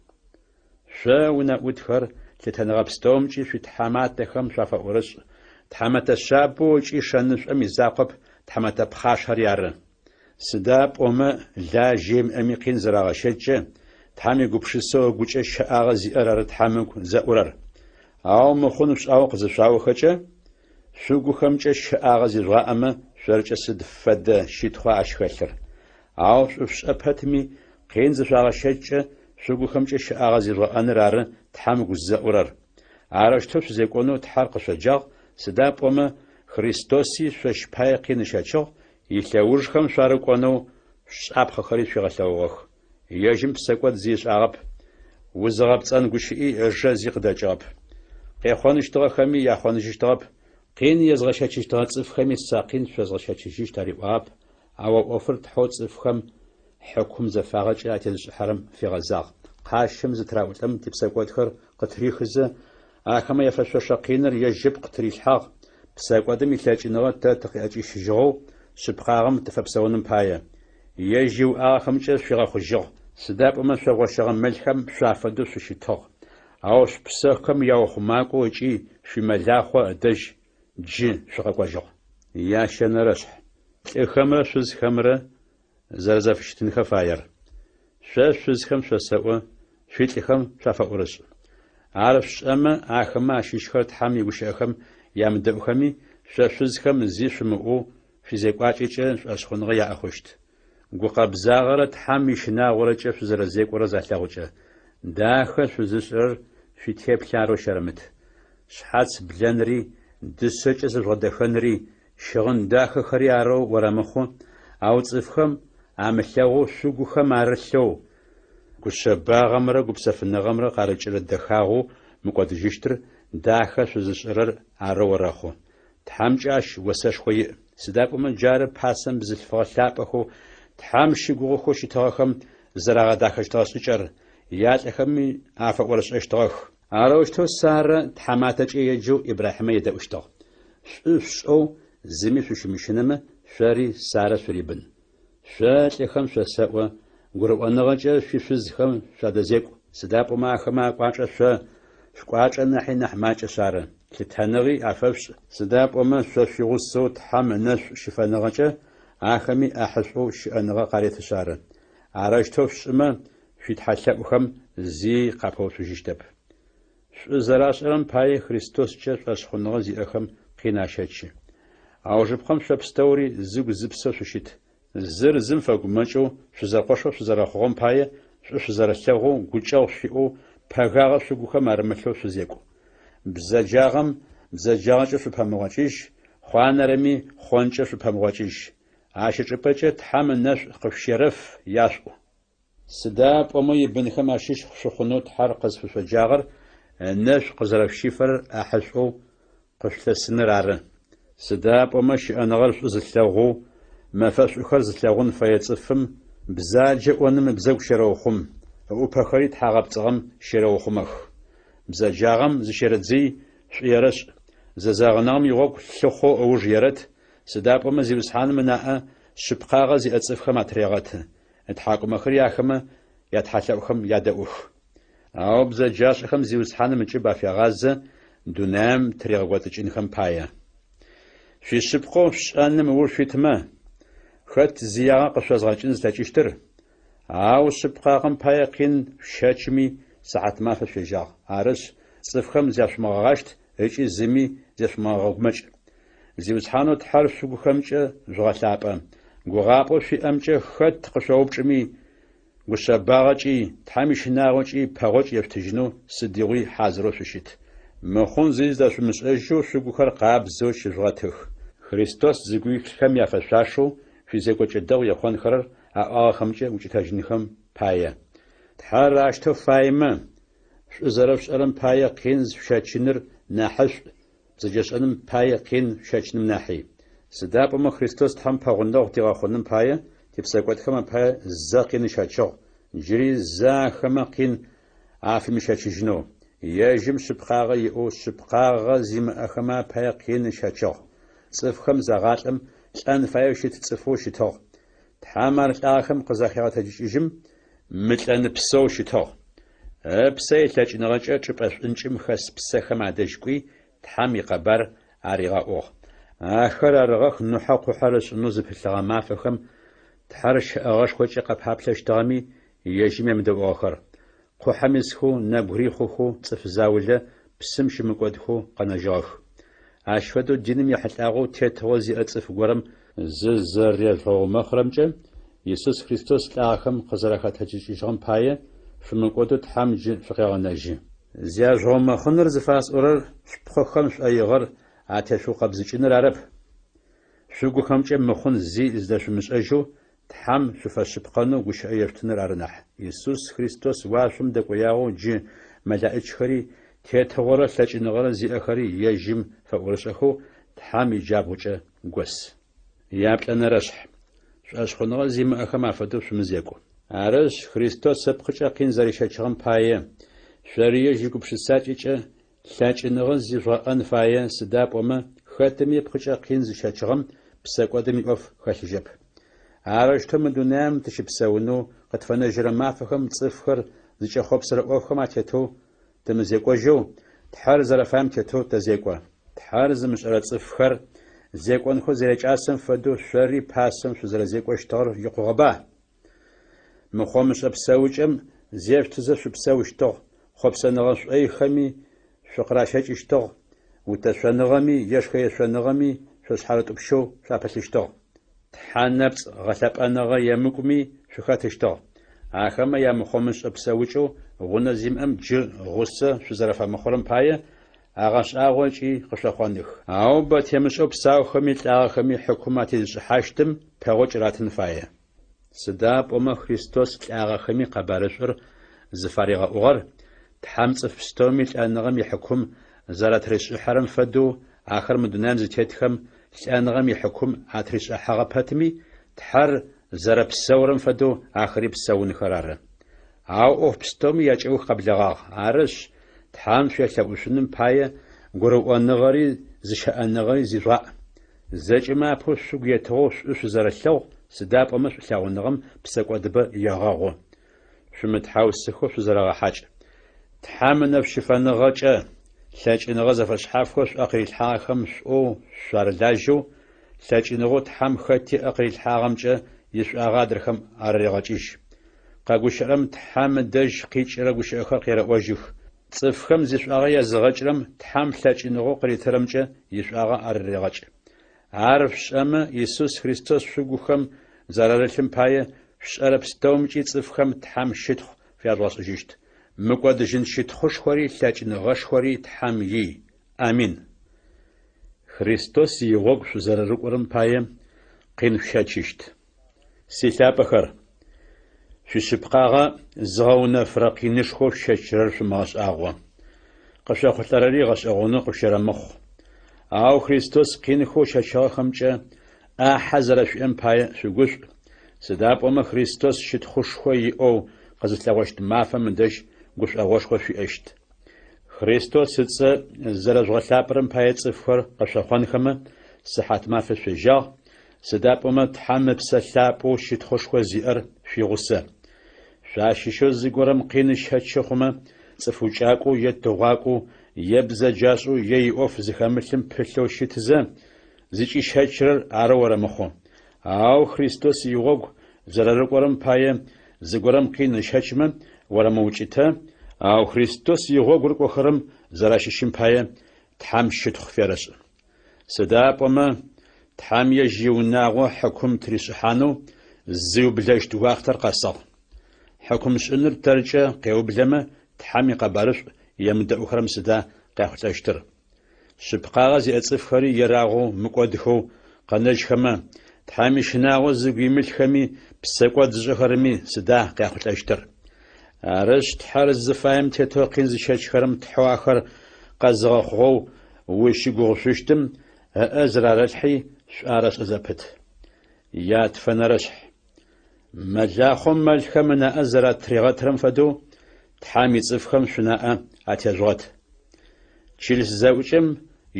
Шъо, унэӏутхэр, лъытэныгъэ пстэумкӏи шъуитхьаматэхэм шъуафэӏорышӏ, тхьамэтэ шъабэу ыкӏи шэнышӏом изакъоп, тхьамэтэ пхъашэри ары. Сыда пӏомэ лажьэ имыӏэми къин зырагъэщэчкӏэ, Тхьэм игупшысэу ыгукӏэ щэӏагъэ зиӏэр ары Тхьэм ыгу зэӏурэр. Ау мыхъун шъушӏагъэу къызышъуаохэкӏэ, шъугухэмкӏэ щэӏагъэ зижъугъаӏэмэ, шъоркӏэ сыд фэдэ щытхъуа ащ хэлъыр? Ау шӏу шъушӏэ пэтми, къин зышъуагъэщэчкӏэ, шъугухэмкӏэ щэӏагъэ зижъугъэӏэныр ары Тхьэм ыгу зэӏурэр. Арэущтэу шъузекӏонэу Тхьэр къышъоджагъ, сыда пӏомэ Христоси шъощ пае къин ыщэчыгъ, Илъэужхэм шъуарыкӏонэу шапхъэхэри шъуигъэлъэгъугъэх. Ежьым псэкӏод зи ышӏагъэп, узыгъэпцӏэн гущыӏи ыжэ зи къыдэкӏыгъэп. Къехъоныщтыгъэхэми яхъоныжьыщтыгъэп, къин езгъэщэчыщтыгъэ цӏыфхэми сэ къин шъозгъэщэчыжьыщт ариӏуагъэп, ау а ӏофыр Тхьэу цӏыфхэм хьыкум зэфагъэкӏэ атезышӏыхьэрэм фигъэзагъ. Къащым зытыраӏулӏэм типсэкӏодхэр къытырихызэ, ахэмэ яфэшъошэ къиныр ежь ыпкъ тырилъхьагъ, псэкӏодым илъэкӏыныгъэ тэ тыкъыӏэкӏищыжьыгъэу, шъыпкъагъэм тыфэпсэуным пае. Ежь иуӏагъэхэмкӏэ шъуигъэхъужьыгъ, сыда пӏомэ шъо гъощэгъэ мэлхэм шъуафэдэу шъущытыгъ. Ау шъупсэхэм яухъумакӏоу ыкӏи шъуимэлахъо ыдэжь джы шъукъэкӏожьыгъ. Ящэнэрэшъхь. Лӏыхэмрэ шъузхэмрэ зэрэзэфыщытынхэ фаер. Шъо шъузхэм шъосэӏо, шъуилӏыхэм шъуафэӏорышӏ. Ар шъушӏэмэ, ахэмэ ащыщхэр Тхьэм игущыӏэхэм ямыдэӏухэми, шъо шъузхэм зи шъумыӏоу шъуизекӏуакӏэкӏэ шӏошъхъуныгъэ яӏэ хъущт. Гукъэбзагъэрэ Тхьэм ищынагъорэкӏэ шъузэрэзекӏорэр залъэгъукӏэ, дахэ шъузышӏырэр шъуитеплъэ арэу щэрэмыт. Шъхьац блэнри, дышъэкӏэ зыжъугъэдэхэнри, щыгъын дахэхэри арэу орэмыхъу, ау цӏыфхэм амылъэгъоу шъугухэм арылъэу, гушъэбагъэмрэ гупсэфыныгъэмрэ къарыкӏырэ дэхагъэу мыкӏодыжьыщтыр дахэ шъузышӏырэр арэу орэхъу. Тхьэмкӏэ ащ осэшхо иӏ. Сыда пӏомэ джары пасэм бзылъфыгъэ лъапӏэхэу Тхьэм щыгугъыхэу щытыгъэхэм зызэрагъэдахэщтыгъэ шӏыкӏэр, ялӏэхэми афэӏорышӏэщтыгъэх. Арэущтэу Сарэ тхьаматэкӏэ еджэу Ибрахьимэ едэӏущтыгъ. Шӏу шъушӏэу зыми шъущымыщынэмэ, шъори Сарэ шъурибын. Шъо, лӏыхэм, шъосэӏо, гурыӏоныгъэкӏэ шъуишъузхэм шъуадэзекӏу, сыда пӏомэ ахэмэ акӏуачӏэ шъо шъукӏуачӏэ нахьи нахь макӏэшъ ары. Лъытэныгъи афэшъушӏ, сыда пӏомэ шъо шъуигъусэу Тхьэм ынэшӏу щыфэныгъэкӏэ ахэми ӏахьышӏоу щыӏэныгъэ къаретышъ ары. Арэущтэу шъушӏымэ, шъуитхьэлъэӏухэм зи къапэуцужьыщтэп. Шӏу зэрашӏэрэм пае Христоскӏэ шӏошъхъуныгъэ зиӏэхэм къин ащэчы. Аужыпкъэм шъо пстэури зыгу-зыпсэу шъущыт. Зыр зым фэгумэкӏэу, шъузэкъошэу шъузэрэхъугъэм пае шӏу шъузэрэлъэгъоу, гукӏэгъу шъуиӏэу, пэгагъэ шъугухэм арымылъэу шъузекӏу. Бзэджагъэм бзэджагъэкӏэ шъупэмыгъокӏыжь, хъуанэрэми хъонкӏэ шъупэмыгъокӏыжь. Ащ ычӏыпӏэкӏэ Тхьэм ынэшӏу къышъущерэф, яшъуӏу. Сыда пӏомэ ибынхэм ащыщ шъухъунэу Тхьэр къызфышъоджагъэр ынэшӏу къызэрэшъущифэрэр ӏахьышӏоу къышъулъысыныр ары. Сыда пӏомэ щыӏэныгъэр шӏу зылъэгъоу, мэфэшӏухэр зылъэгъун фэе цӏыфым бзаджэ ӏоным ыбзэгу щерэухъум, ыӏупэхэри тхьагъэпцӏыгъэм щерэухъумэх. Бзэджагъэм зыщерэдзый, шӏу ерэшӏ, зэзэгъыныгъэм игъогу лъыхъоу ыуж ерэт, сыда пӏомэ Зиусхьаным ынаӏэ шъыпкъагъэ зиӏэ цӏыфхэм атырегъэты. Ытхьакӏумэхэри ахэмэ ятхьалъэӏухэм ядэӏух. Ау бзэджашӏэхэм Зиусхьаным ыкӏыб афегъазэ, дунаим тыригъэкӏодыкӏынхэм пае. Шъуишъыпкъэу шъушӏэным ыуж шъуитмэ, хэт зиягъэ къышъозгъэкӏын зылъэкӏыщтыр? Ау шъыпкъагъэм пае къин шъущэчми, сыхьатмафэ шъуежьагъ. Арышъ, цӏыфхэм зяшъумыгъэгъащт ыкӏи зыми зешъумыгъэгъэгумэкӏ. Зиусхьанэу Тхьэр шъугухэмкӏэ жъугъэлъапӏэ. Гугъапӏэу шъуиӏэмкӏэ хэт къышъоупчӏыми, гушъэбагъэкӏи, Тхьэм ищынагъокӏи пэгъокӏ ешъутыжьынэу сыдигъуи хьазырэу шъущыт. Мыхъун зи зыдэшъумышӏэжьэу шъугухэр къабзэу щыжъугъэтых. Христос зыгу илъхэм яфэшъуашэу шъуизекӏокӏэ дэгъу ехъонхэрэр аӏуагъэхэмкӏэ укӏытэжьынхэм пае. Тхьэр ащтэу фаемэ, шӏу зэрэшъушӏэрэм пае къин шъущэчыныр нахьышӏу, бзэджэшӏэным пае къин шъущэчыным нахьи. Сыда пӏомэ Христос Тхьэм пэгъунэгъу тигъэхъуным пае типсэкӏодхэм апае зэ къин ыщэчыгъ, джыри зэ ахэмэ къин афимыщэчыжьынэу. Ежьым шъыпкъагъэ иӏэу шъыпкъагъэ зимыӏэхэмэ апае къин ыщэчыгъ. Цӏыфхэм загъалӏэм лӏэн фаеу щыт цӏыфэу щытыгъ. Тхьэм ар лӏагъэхэм къызахегъэтэджыкӏыжьым, мылӏэныпсэу щытыгъ. Ыпсэ илъэкӏыныгъэкӏэ чӏыпӏэ шӏункӏым хэс псэхэм адэжь кӏуи, Тхьэм икъэбар аригъэӏугъ. Ахэр арыгъэх Нухьэ къухьэр ышӏынэу зыпылъыгъэ мафэхэм Тхьэр щэӏэгъэшхокӏэ къапаплъэщтыгъэми, ежьым емыдэӏугъэхэр. Къухьэм исхэу нэбгырий хъухэу цӏыф заулэ псым щымыкӏодхэу къэнэжьыгъэх. Ащ фэдэу диным ехьылӏагъэу тетыгъо зиӏэ цӏыф горэм зызэрежъугъэумэхъырэмкӏэ Исус Христос лӏагъэхэм къызэрахэтэджыкӏыжьыгъэм пае шъумыкӏодэу Тхьэм джы шъукъегъэнэжьы. Зяжъугъэумэхъыныр зыфасӏорэр шъупкъыхэм шӏоигъэр атешъуукъэбзыкӏыныр арэп, шъугухэмкӏэ мыхъун зи зыдэшъумышӏэжьэу Тхьэм шъуфэшъыпкъэнэу гущыӏэ ешъутыныр ары нахь. Исус Христос уашъом дэкӏоягъэу джы мэлаӏичхэри, тетыгъорэ лъэкӏыныгъэрэ зиӏэхэри ежьым фэӏорышӏэхэу Тхьэм иджабгъукӏэ гос. Яплӏэнэрэшъхь. Шӏошъхъуныгъэ зимыӏэхэм афэдэу шъумызекӏу. Арышъ, Христос ыпкъыкӏэ къин зэрищэчыгъэм пае, шъори ежь игупшысакӏэкӏэ лъэкӏыныгъэ зижъугъэӏэн фае, сыда пӏомэ хэтыми ыпкъыкӏэ къин зыщэчыгъэм псэкӏодым иӏоф хэлъыжьэп. Арэущтэу мы дунаим тыщыпсэунэу къытфэнэжьырэ мафэхэм цӏыфхэр зыкӏэхъопсырэ ӏофхэм атетэу тымызекӏожьэу, Тхьэр зэрэфаем тетэу тэзекӏо. Тхьэр зымышӏэрэ цӏыфхэр зекӏонхэу зэрякӏасэм фэдэу шъори пасэм шъузэрэзекӏощтыгъэр икъугъэба? Мыхъомышӏэ псэукӏэм зешъутызэ шъупсэущтыгъ, хъопсэныгъэ шӏойхэми шъукъыращэкӏыщтыгъ, утэшъоныгъэми ешхэ-ешъоныгъэми шъошъхьарытӏупщэу шъуапылъыщтыгъ. Тхьэ нэпцӏ гъэлъэпӏэныгъэ емыкӏуми шъухэтыщтыгъ. Ахэмэ ямыхъомышӏэ псэукӏэу гъунэ зимыӏэм джы гъусэ шъузэрэфэмыхъурэм пае агъэшӏагъо ыкӏи къышъохъоных. Ау бэ темышӏэу псаухэми лӏагъэхэми хьыкум атезышӏыхьащтым пэгъокӏ ратын фае. Сыда пӏомэ Христос лӏагъэхэми къэбарышӏур зыфаригъэӏугъэр, Тхьэм цӏыф пстэуми лӏэныгъэм ихьыкум зэратришӏыхьэрэм фэдэу ахэр мы дунаим зытетхэм лӏэныгъэм ихьыкум атришӏыхьэгъэ пэтми, Тхьэр зэрэпсэурэм фэдэу ахэри псэунхэр ары. Ау ӏоф пстэуми якӏэух къэблэгъагъ. Арышъ, Тхьэм шъуелъэӏушъуным пае гурыӏоныгъэри зыщэӏэныгъэри зижъугъаӏ. Зэкӏэмэ апэу шъугу етыгъэу шӏу шъузэрэлъэгъу, сыда пӏомэ шӏулъэгъуныгъэм псэкӏодыбэ егъэгъу. Шъумытхьаусыхэу шъузэрэгъэхьакӏ. Тхьэм ынэшӏу щыфэныгъэкӏэ, лъэкӏыныгъэ зэфэшъхьафхэу шъуӏэ къырилъхьагъэхэм шӏоу шъуарылажьэу, лъэкӏыныгъэу Тхьэм хэти ыӏэ къырилъхьагъэмкӏэ ишӏуагъэ адрэхэм арырегъэкӏыжь. Къэгущыӏэрэм Тхьэм ыдэжь къикӏырэ гущыӏэхэр къерэӏожьых. Цӏыфхэм зишӏуагъэ языгъэкӏырэм Тхьэм лъэкӏыныгъэу къыритырэмкӏэ ишӏуагъэ арырегъэкӏ. Ар шъушӏэмэ, Исус Христос шъугухэм зэрарылъым пае, шъушӏэрэ пстэумкӏи цӏыфхэм Тхьэм щытхъу фяжъугъэшӏыжьыщт. Мыкӏодыжьын щытхъушхори лъэкӏыныгъэшхори Тхьэм ий. Амин. Христос игъогу шъузэрэрыкӏорэм пае къин шъущэчыщт. Силъапӏэхэр, шъуишъыпкъагъэ зыгъэунэфырэ къинышхоу шъущэчырэр шъумыгъэшӏагъо. Къышъохъулӏэрэри гъэшӏэгъонэу къышъущэрэмыхъу. Ау Христос къинхэу ыщэчыгъэхэмкӏэ ӏахьэ зэрэшъуиӏэм пае шъугушӏу, сыда пӏомэ Христос щытхъушхо иӏэу къызылъэгъощт мафэм ыдэжь гушӏогъошхо шъуиӏэщт. Христос ыцӏэ зэрэжъугъэлъапӏэрэм пае цӏыфхэр къышъохъонхэмэ, сыхьатмафэ шъуежьагъ, Сыда пӏомэ Тхьэм Ыпсэ Лъапӏэу щытхъушхо зиӏэр шъуигъусэ. Шъуащыщэу зыгорэм къин ыщэчы хъумэ, цӏыф укӏакӏоу е тыгъуакӏоу, е бзэджашӏэу е иӏоф зыхэмылъым пылъэу щытызэ, зыкӏищэчырэр арэу орэмыхъу. Ау Христос игъогу зэрэрыкӏорэм пае зыгорэм къин ыщэчмэ, орэмыукӏытэ, ау Христос игъогу рыкӏохэрэм зэращыщым пае Тхьэм щытхъу ферэшӏ. Сыда пӏомэ, Тхьэм ежь иунагъо хьыкум тыришӏыхьанэу зиублэщт уахътэр къэсыгъ. Хьыкумшӏыныр тэркӏэ къеублэмэ, Тхьэм икъэбарышӏу емыдэӏухэрэм сыда къяхъулӏэщтыр? Шъыпкъагъэ зиӏэ цӏыфхэри ерагъэу мыкӏодхэу къэнэжьхэмэ, Тхьэм ищынагъо зыгу имылъхэми псэкӏод зышӏэхэрэми сыда къяхъулӏэщтыр? Арышъ, Тхьэр зыфаем тетэу къин зыщэчхэрэм Тхьэу ахэр къэзыгъэхъугъэу узщыгугъышъущтым ыӏэ зырарэлъхьи шӏу арэшӏэ зэпыт. Ятфэнэрэшъхь. Мэлахъом мэлхэм ынаӏэ зэратригъэтырэм фэдэу, Тхьэм ицӏыфхэм шъунаӏэ атежъугъэт. Чылыс зэӏукӏэм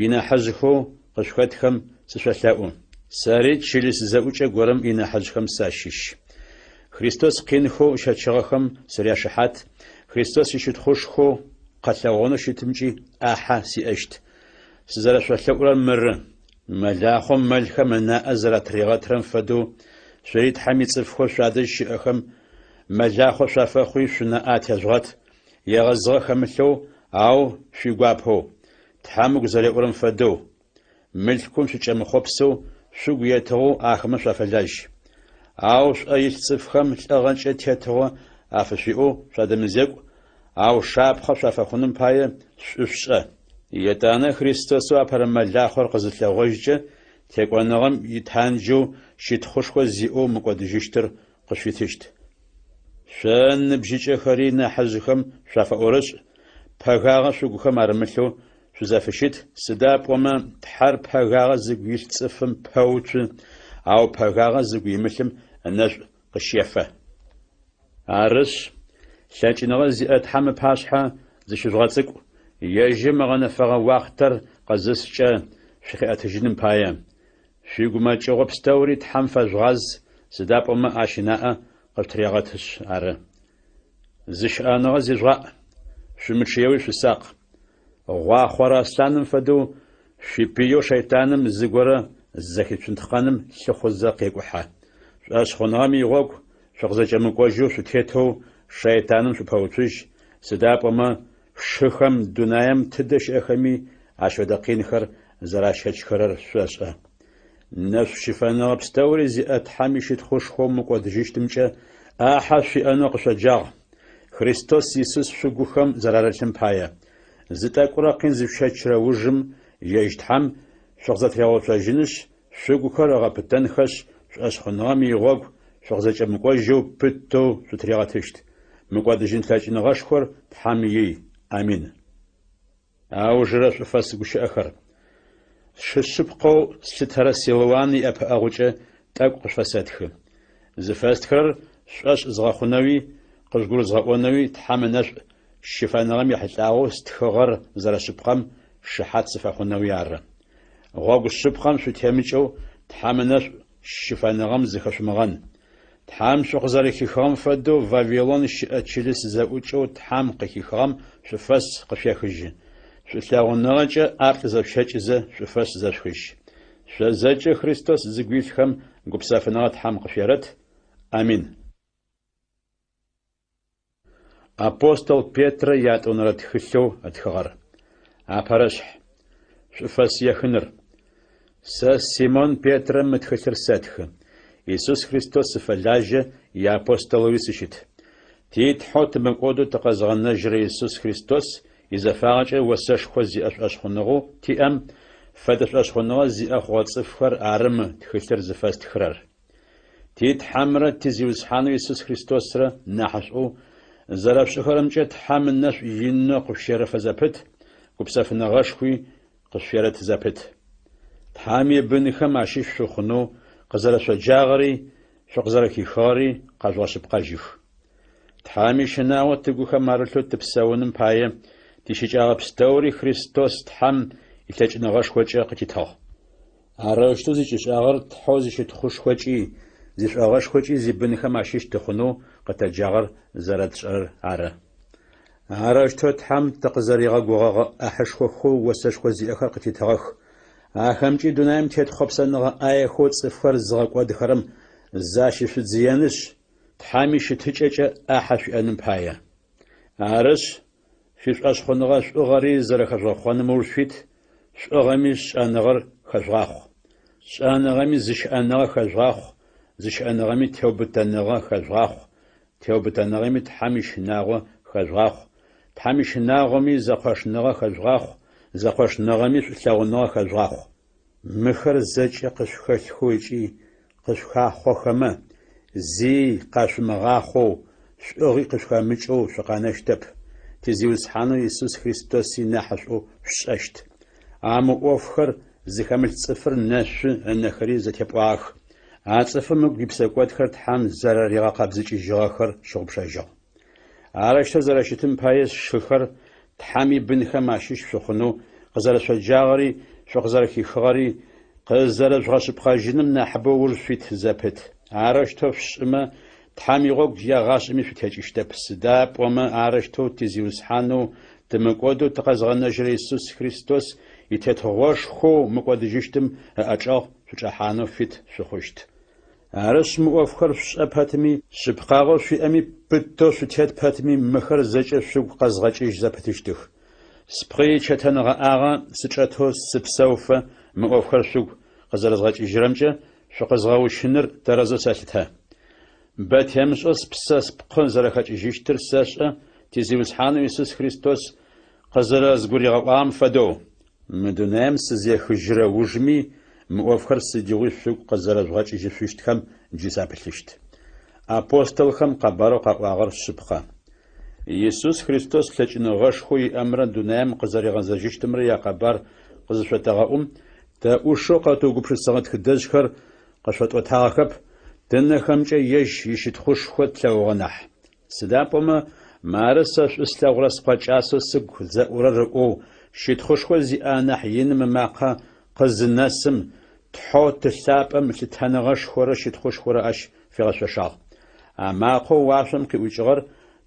инахьыжъхэу къышъухэтхэм сышъолъэӏу. Сэри чылыс зэӏукӏэ горэм инахьыжъхэм сащыщ. Христос къинхэу ыщэчыгъэхэм сыряшыхьат, Христос ищытхъушхоу къэлъэгъонэу щытымкӏи ӏахьэ сиӏэщт. Сызэрэшъолъэӏурэр мыры, мэлахъом мэлхэм ынаӏэ зэратригъэтырэм фэдэу, шъори Тхьэм ицӏыфхэу шъуадэжь щыӏэхэм мэлахъо шъуафэхъуи шъунаӏэ атежъугъэт, егъэзыгъэ хэмылъэу, ау шъуигуапэу, Тхьэм ыгу зэреӏурэм фэдэу, Мылъкум шъукӏэмыхъопсэу, шъугу етыгъэу ахэмэ шъуафэлажь. Ау шъуӏэ илъ цӏыфхэм лӏыгъэкӏэ тетыгъо афышъуиӏэу шъуадэмызекӏу, ау шапхъэ шъуафэхъуным пае шӏу шъушӏэ. Етӏанэ Христосэу апэрэ мэлахъор къызылъэгъожькӏэ, текӏоныгъэм итанджэу щытхъушхо зиӏэу мыкӏодыжьыщтыр къышъуитыщт. Шъо ныбжьыкӏэхэри нахьыжъхэм шъуафэӏорышӏ, пэгагъэ шъугухэм арымылъэу шъузэфыщыт, сыда пӏомэ Тхьэр пэгагъэ зыгу илъ цӏыфым пэуцу, ау пэгагъэ зыгу имылъым ынэшӏу къыщефэ. Арышъ, лъэкӏыныгъэ зиӏэ Тхьэм ыпашъхьэ зыщыжъугъэцӏыкӏу, ежьым ыгъэнэфэгъэ уахътэр къызыскӏэ шъукъиӏэтыжьыным пае. Шъуигумэкӏыгъо пстэури Тхьэм фэжъугъаз, сыда пӏомэ Ащ ынаӏэ къышъутырегъэтышъ ары. Зыщыӏэныгъэ зижъугъаӏ. Шъумычъыеуи шъусакъ. Гъуахъорэ аслъаным фэдэу, шъуипыеу шэйтаным зыгорэ зэхицунтхъэным лъыхъузэ къекӏухьэ. Шӏошъхъуныгъэм игъогу шъукъызэкӏэмыкӏожьэу шъутетэу шэйтаным шъупэуцужь, сыда пӏомэ шыхэм дунаем тыдэ щыӏэхэми ащ фэдэ къинхэр зэращэчхэрэр шъошӏэ. Нэшӏу щыфэныгъэ пстэури зиӏэ Тхьэм ищытхъушхоу мыкӏодыжьыщтымкӏэ ӏахьэ шъуиӏэнэу къышъоджагъ, Христос Исус шъугухэм зэрарылъым пае. Зы тӏэкӏурэ къин зышъущэчырэ ужым ежь Тхьэм шъукъызэтыригъэуцожьынышъ, шъугухэр ыгъэпытэнхэшъ, шӏошъхъуныгъэм игъогу шъукъызэкӏэмыкӏожьэу пытэу шъутыригъэтыщт. Мыкӏодыжьын лъэкӏыныгъэшхор Тхьэм ий. Амин. Аужырэ шӏуфэс гущыӏэхэр. Сшы шъыпкъэу слъытэрэ Силуан иӏэпыӏэгъукӏэ тӏэкӏу къышъуфэсэтхы. Зыфэстхырэр шъушӏошъ згъэхъунэуи, къыжъугурызгъэӏонэуи Тхьэм ынэшӏу щыфэныгъэм ехьылӏагъэу стхыгъэр зэрэшъыпкъэм шыхьат сыфэхъунэуи ары. Гъогу шъыпкъэм шъутемыкӏэу Тхьэм ынэшӏу щыфэныгъэм зыхэшъумыгъэн. Тхьэм шъукъызэрэхихыгъэм фэдэу Вавилон щыӏэ чылыс зэӏукӏэу Тхьэм къыхихыгъэм шӏуфэс къышъуехыжьы. Шӏулъэгъуныгъэкӏэ ӏаплӏ зэшъущэкӏызэ шӏуфэс зэшъухыжь. Шъо зэкӏэ Христос зыгу илъхэм гупсэфыныгъэ Тхьэм къышъуерэт. Амин. Апостол Петрэ ятӏонэрэ тхылъэу ытхыгъэр. Апэрэшъхь. Шӏуфэс ехыныр. Сэ, Симон Петрэ, мы тхылъыр сэтхы. Исус Христос сыфэлажьэ, иапостолэуи сыщыт. Ти Тхьэу тымыкӏодэу тыкъэзыгъэнэжьырэ Исус Христос изэфагъэкӏэ осэшхо зиӏэ шӏошъхъуныгъэу тиӏэм фэдэ шӏошъхъуныгъэ зиӏэ хъугъэ цӏыфхэр ары мы тхылъыр зыфэстхырэр. Ти Тхьэмрэ ти Зиусхьанэу Исус Христосрэ нахьышӏоу зэрэшъушӏэхэрэмкӏэ Тхьэм ынэшӏу инэу къышъущерэфэ зэпыт, гупсэфыныгъэшхуи къышъуерэт зэпыт. Тхьэм ибынхэм ащыщ шъухъунэу къызэрэшъоджагъэри шъукъызэрэхихыгъэри къэжъугъэшъыпкъэжьых. Тхьэм ищынагъо тыгухэм арылъэу тыпсэуным пае тищыкӏагъэ пстэури Христос Тхьэм илъэкӏыныгъэшхокӏэ къытитыгъ. Арэущтэу зыкӏишӏагъэр Тхьэу зищытхъушхокӏи, зишӏогъэшхокӏи зибынхэм ащыщ тыхъунэу къытэджагъэр зэрэтшӏэрэр ары. Арэущтэу Тхьэм тыкъызэригъэгугъэгъэ ӏахьышхохэу осэшхо зиӏэхэр къытитыгъэх. Ахэмкӏи дунаим тет хъопсэныгъэ ӏаехэу цӏыфхэр зыгъэкӏодыхэрэм защышъудзыенышъ, Тхьэм ищытыкӏэкӏэ ӏахьэ шъуиӏэным пае. Арышъ, шъуишӏошъхъуныгъэ шӏугъэри зэрэхэжъугъэхъоным ыуж шъуит, шӏугъэми шӏэныгъэр хэжъугъахъу. Шӏэныгъэми зыщыӏэныгъэ хэжъугъахъу, зыщыӏэныгъэми теубытэныгъэ хэжъугъахъу, теубытэныгъэми Тхьэм ищынагъо хэжъугъахъу, Тхьэм ищынагъоми зэкъошныгъэ хэжъугъахъу, зэкъошныгъэми шӏулъэгъуныгъэ хэжъугъахъу. Мыхэр зэкӏэ къышъухэлъхэу ыкӏи къышъухахъохэмэ, зи къашъумыгъахъоу, шӏугъи къышъухэмыкӏэу шъукъэнэщтэп, ти Зиусхьанэу Исус Христоси нахьышӏоу шъушӏэщт. А мы ӏофхэр зыхэмылъ цӏыфыр нэшъу, ынэхэри зэтепӏуагъэх. А цӏыфым ыгу ипсэкӏодхэр Тхьэм зэрэригъэкъэбзыкӏыжьыгъэхэр щыгъупшэжьыгъ. Арэущтэу зэрэщытым пае, сшыхэр, Тхьэм ибынхэм ащыщ шъухъунэу къызэрэшъоджагъэри шъукъызэрэхихыгъэри къызэрэжъугъэшъыпкъэжьыным нахьыбэу ыуж шъуит зэпыт. Арэущтэу шъушӏымэ, Тхьэм игъогу егъашӏэми шъутекӏыщтэп, сыда пӏомэ арэущтэу ти Зиусхьанэу тымыкӏодэу тыкъэзгъэнэжьырэ Исус Христос и Тетыгъошхоу мыкӏодыжьыщтым ыӏэчӏэгъ шъучӏэхьанэу фит шъухъущт. Арышъ, мы ӏофхэр шъушӏэ пэтми, шъыпкъагъэу шъуиӏэми пытэу шъутет пэтми, мыхэр зэкӏэ шъугу къэзгъэкӏыжь зэпытыщтых. Спкъы ичэтэнгъэӏагъэ сычӏэтэу сыпсэуфэ мы ӏофхэр шъугу къызэрэзгъэкӏыжьырэмкӏэ шъукъэзгъэущыныр тэрэзэу сэлъытэ. Бэ темышӏэу спсэ спкъы зэрэхэкӏыжьыщтыр сэшӏэ, ти Зиусхьанэу Исус Христос къызэрэзгуригъэӏуагъэм фэдэу. Мы дунаим сызехыжьырэ ужми, мы ӏофхэр сыдигъуи шъугу къызэрэжъугъэкӏыжьышъущтхэм джы сапылъыщт. Апостолхэм къэбарэу къаӏуагъэр шъыпкъэ. Исус Христос лъэкӏыныгъэшхоу иӏэмрэ дунаим къызэригъэзэжьыщтымрэ якъэбар къызышъотэгъэӏум, тэ ӏушэу къэтыугупшысыгъэ тхыдэжъхэр къышъотӏотагъэхэп, тынэхэмкӏэ ежь ищытхъушхо тлъэгъугъэ нахь. Сыда пӏомэ, мары сэ шӏу слъэгъурэ Скъо кӏасэу сыгу зэӏурэр ыӏоу, щытхъушхо зиӏэ анахь иным ымакъэ къызынэсым, Тхьэу Ты лъапӏэм лъытэныгъэшхорэ щытхъушхорэ ащ фигъэшъошагъ. А макъэу уашъом къиӏукӏыгъэр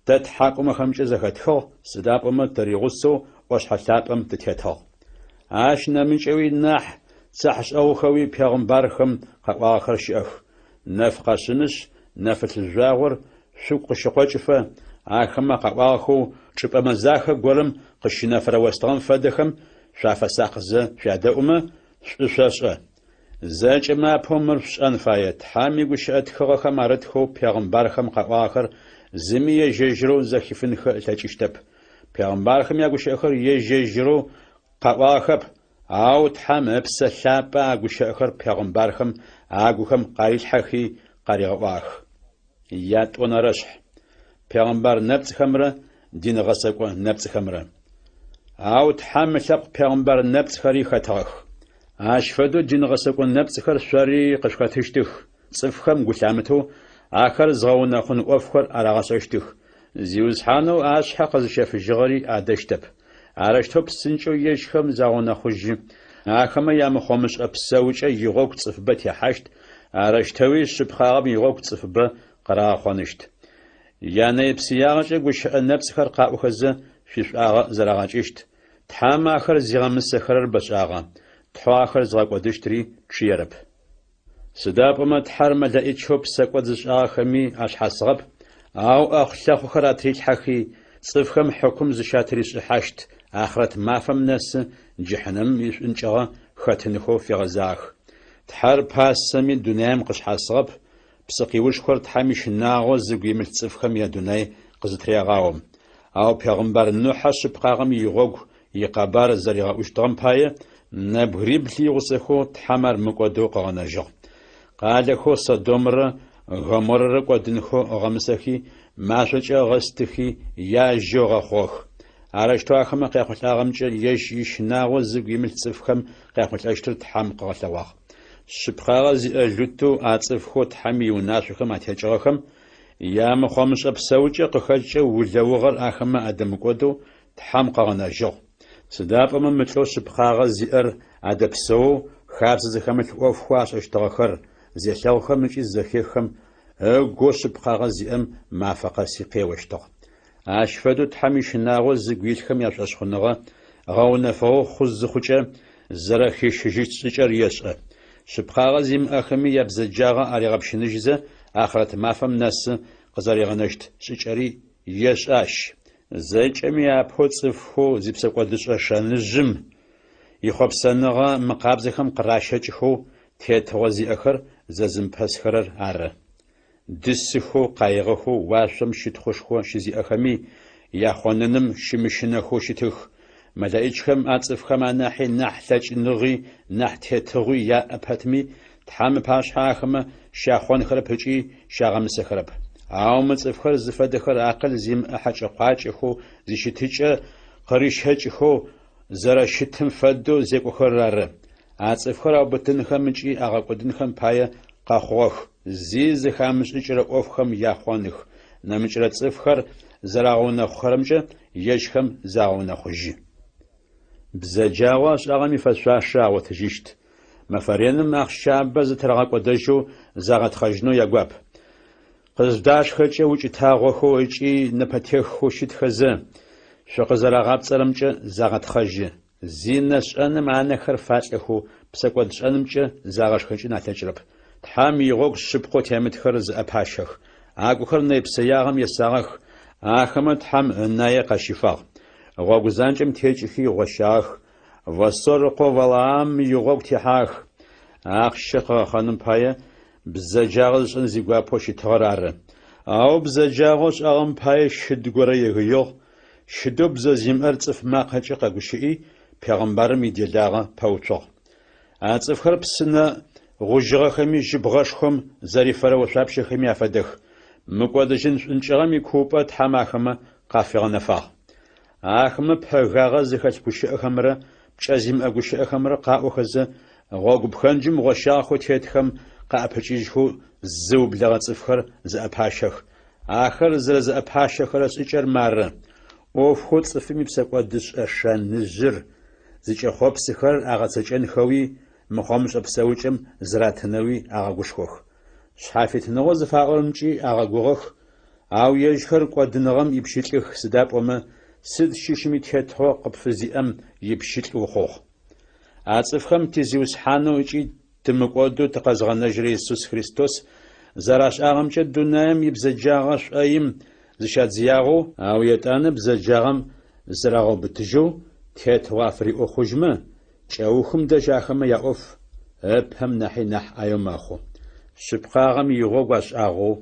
тэ ттхьакӏумэхэмкӏэ зэхэтхыгъ, сыда пӏомэ тыригъусэу ӏошъхьэ лъапӏэм тытетыгъ. Ащ нэмыкӏэуи нахь цыхьэшӏэгъухэуи пегъымбархэм къаӏуагъэхэр щыӏэх. Нэф къэшъынышъ, нэфылъ жъуагъор шъугу къыщыкъокӏыфэ, ахэмэ къаӏуагъэхэу чӏыпӏэ мэзахэ горэм къыщынэфырэ остыгъэм фэдэхэм шъуафэсакъызэ шъуядэӏумэ, шӏу шъошӏэ. Зэкӏэмэ апэу мыр шъушӏэн фае, Тхьэм игущыӏэ тхыгъэхэм арытхэу пегъымбархэм къаӏуагъэхэр зыми ежь-ежьырэу зэхифынхэ ылъэкӏыщтэп. Пегъымбархэм ягущыӏэхэр ежь-ежьырэу къаӏуагъэхэп, ау Тхьэм Ыпсэ Лъапӏэ а гущыӏэхэр пегъымбархэм агухэм къарилъхьэхи къаригъэӏуагъэх. Ятӏонэрэшъхь. Пегъымбар нэпцӏхэмрэ дин гъэсэкӏо нэпцӏхэмрэ. Ау Тхьэм ылъэпкъ пегъымбар нэпцӏхэри хэтыгъэх. Ащ фэдэу дин гъэсэкӏо нэпцӏхэр шъори къышъухэтыщтых, цӏыфхэм гу лъамытэу ахэр зыгъэунэхъун ӏофхэр арагъэшӏэщтых. Зиусхьанэу ашъхьэ къэзыщэфыжьыгъэри адэщтэп. Арэущтэу псынкӏэу ежьхэм загъэунэхъужьы. Ахэмэ ямыхъомышӏэ псэукӏэ игъогу цӏыфыбэ техьащт, арэущтэуи шъыпкъагъэм игъогу цӏыфыбэ къырагъэхъоныщт. Янэе-псыягъэкӏэ гущыӏэ нэпцӏхэр къаӏохэзэ шъуишӏуагъэ зэрагъэкӏыщт. Тхьэм ахэр зигъэмысэхэрэр бэшӏагъэ, Тхьэу ахэр зыгъэкӏодыщтри чъыерэп. Сыда пӏомэ Тхьэр мэлэӏичэу псэкӏод зышӏагъэхэми ашъхьасыгъэп, ау ӏэхъу-лъэхъухэр атрилъхьэхи, цӏыфхэм хьыкум зыщатыришӏыхьащт ахърэт мафэм нэсы джыхьынэмым ишӏункӏыгъэ хэтынхэу фигъэзагъэх. Тхьэр пасэми дунаим къышъхьасыгъэп, псыкъиушхор Тхьэм ищынагъо зыгу имылъ цӏыфхэм ядунай къызытырегъаом. Ау пегъымбар Нухьэ шъыпкъагъэм игъогу икъэбар зэригъэӏущтыгъэм пае, нэбгырибл игъусэхэу Тхьэм ар мыкӏодэу къыгъэнэжьыгъ. Къалэхэу Содомрэ Гоморрэ кӏодынхэу ыгъэмысэхи, машӏокӏэ ыгъэстыхи, яжьэу ыгъэхъугъэх. Арэущтэу ахэмэ къяхъулӏагъэмкӏэ ежь ищынагъо зыгу имылъ цӏыфхэм къяхъулӏэщтыр Тхьэм къыгъэлъэгъуагъ. Шъыпкъагъэ зиӏэ Лутэу а цӏыфхэу Тхьэм иунашъохэм атекӏыгъэхэм ямыхъомышӏэ псэукӏэ къыхэкӏкӏэ улэугъэр ахэмэ адэмыкӏодэу Тхьэм къыгъэнэжьыгъ. Сыда пӏомэ мы лӏэу шъыпкъагъэ зиӏэр адэпсэоу хабзэ зыхэмылъ ӏофхэу ашӏэщтыгъэхэр зелъэгъухэм ыкӏи зэхеххэм, ыгоу шъыпкъагъэ зиӏэм мафэ къэси къеощтыгъ. Ащ фэдэу Тхьэм ищынагъо зыгу илъхэм яшӏошъхъуныгъэ гъэунэфыгъэу хъу зыхъукӏэ, зэрэхищыжьыщт шӏыкӏэр ешӏэ. Шъыпкъагъэ зимыӏэхэми ябзэджагъэ аригъэпщыныжьызэ, ахърэт мафэм нэсы къызэригъэнэщт шӏыкӏэри ешӏэ ащ. Зэкӏэми апэу цӏыфхэу зипсэкӏодышӏэ шэныжъым ихъопсэныгъэ мыкъабзэхэм къыращэкӏхэу тетыгъо зиӏэхэр зэзымыпэсхэрэр ары. Дысыхэу, къаигъэхэу уашъом щытхъушхо щызиӏэхэми яхъоныным щымыщынэхэу щытых. Мэлэӏичхэм а цӏыфхэм анахьи нахь лъэкӏыныгъи нахь тетыгъуи яӏэ пэтми, Тхьэм ыпашъхьэ ахэмэ щяхъонхэрэп ыкӏи щагъэмысэхэрэп. Ау мы цӏыфхэр зыфэдэхэр акъыл зимыӏэ хьэкӏэ-къуакӏэхэу зищытыкӏэ къырищэкӏхэу зэрэщытым фэдэу зекӏохэрэр ары. А цӏыфхэр аубытынхэм ыкӏи агъэкӏодынхэм пае къэхъугъэх, зи зэхамышӏыкӏырэ ӏофхэм яхъоных, нэмыкӏырэ цӏыфхэр зэрагъэунэхъухэрэмкӏэ ежьхэм загъэунэхъужьы. Бзэджагъэу ашӏагъэм ифэшъуашэ агъотыжьыщт. Мэфэ реным ахъщабэ зытырагъэкӏодэжьэу загъэтхъэжьынэу ягуап. Къызыжъудашхэкӏэ укӏытагъохэу ыкӏи нэпэтеххэу щытхэзэ, шъукъызэрагъапцӏэрэмкӏэ загъэтхъэжьы. Зинэ шӏэным анэхэр фалӏэхэу псэкӏодшӏэнымкӏэ загъэшхэкӏын алъэкӏырэп. Тхьэм игъогу шъыпкъэу темытхэр зыӏэпащэх. Агухэр нэйпсэягъэм есагъэх, ахэмэ Тхьэм ынае къащифагъ. Гъогу занкӏэм текӏыхи гъощагъэх, Восор ыкъо Валаам игъогу техьагъэх. Ахъщэ къыгъэхъэным пае бзэджагъэ зышӏэн зигуапэу щытыгъэр ары. Ау бзэджагъэу ышӏагъэм пае щыд горэ егыигъ, Щыдэу бзэ зимыӏэр цӏыф макъэкӏэ къэгущыӏи, пегъымбарым иделагъэ пэуцугъ. А цӏыфхэр псынэ гъужьыгъэхэми жьыбгъэшхом зэрифэрэ ошъуапщэхэми афэдэх. Мыкӏодыжьын шӏункӏыгъэм икуупӏэ Тхьэм ахэмэ къафигъэнэфагъ. Ахэмэ пэгагъэ зыхэлъ гущыӏэхэмрэ пкӏэ зимыӏэ гущыӏэхэмрэ къаӏохэзэ, гъогу пхэнджым гъощагъэхэу тетхэм къаӏэпыкӏыжьхэу зыублэгъэ цӏыфхэр зыӏэпащэх, Ахэр зэрэзэӏэпащэхэрэ шӏыкӏэр мары: ӏофхэу цӏыфым ипсэкӏодышӏэ шэныжъыр зыкӏэхъопсыхэрэр агъэцэкӏэнхэуи, мыхъомышӏэ псэукӏэм зыратынэуи агъэгушхох. Шъхьафитыныгъэу зыфаӏорэмкӏи агъэгугъэх. Ау ежьхэр кӏодыныгъэм ипщылӏых, сыда пӏомэ сыд щыщми тетыгъо къыпфызиӏэм ипщылӏ ухъугъ. А цӏыфхэм ти Зиусхьанэу ыкӏи тымыкӏодэу тыкъэзгъэнэжьырэ Исус Христос зэрашӏагъэмкӏэ дунаим ибзэджагъэ шӏоим зыщадзыягъэу, ау етӏанэ бзэджагъэм зырагъэубытыжьэу тетыгъо афыриӏэу хъужьмэ, кӏэухым дэжь ахэмэ яӏоф ыпэм нахьи нахь ӏаеу мэхъу. Шъыпкъагъэм игъогу ашӏагъэу,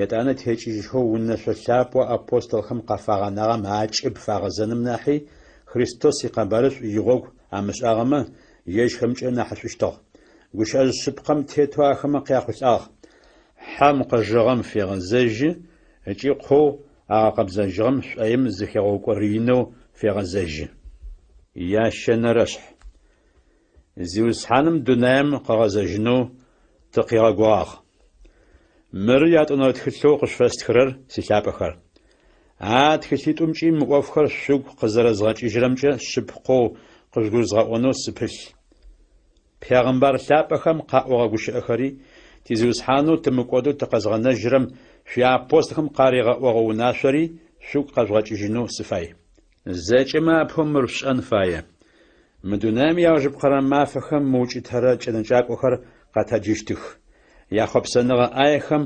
етӏанэ текӏыжьхэу унэшъо лъапӏэу апостолхэм къафагъэнагъэм акӏыб фагъэзэным нахьи Христос икъэбарышӏу игъогу амышӏагъэмэ, ежьхэмкӏэ нахьышӏущтыгъ. Гущыӏэжъ шъыпкъэм тетэу ахэмэ къяхъулӏагъ, Хьэм къыжыгъэм фегъэзэжьы ыкӏи къоу агъэкъэбзэжьыгъэм шӏоим зыхегъэукӏорэинэу фегъэзэжьы. Ящэнэрэшъхь. Зиусхьаным дунаим къыгъэзэжьынэу тыкъигъэгугъагъ. Мыры ятӏонэрэ тхылъэу къышъуфэстхырэр, силъапӏэхэр. А тхылъитӏумкӏи мы ӏофхэр шъугу къызэрэзгъэкӏыжьырэмкӏэ шъыпкъэу къыжъугурызгъэӏонэу сыпылъ. Пегъымбар лъапӏэхэм къаӏогъэ гущыӏэхэри, ти Зиусхьанэу тымыкӏодэу тыкъэзгъэнэжьырэм шъуиапостолхэм къаригъэӏогъэ унашъори шъугу къэжъугъэкӏыжьынэу сыфай. Зэкӏэмэ апэу мыр шъушӏэн фае. Мы дунаим иаужыпкъэрэ мафэхэм мыукӏытэрэ кӏэнэкӏакӏохэр къэтэджыщтых. Яхъопсэныгъэ ӏаехэм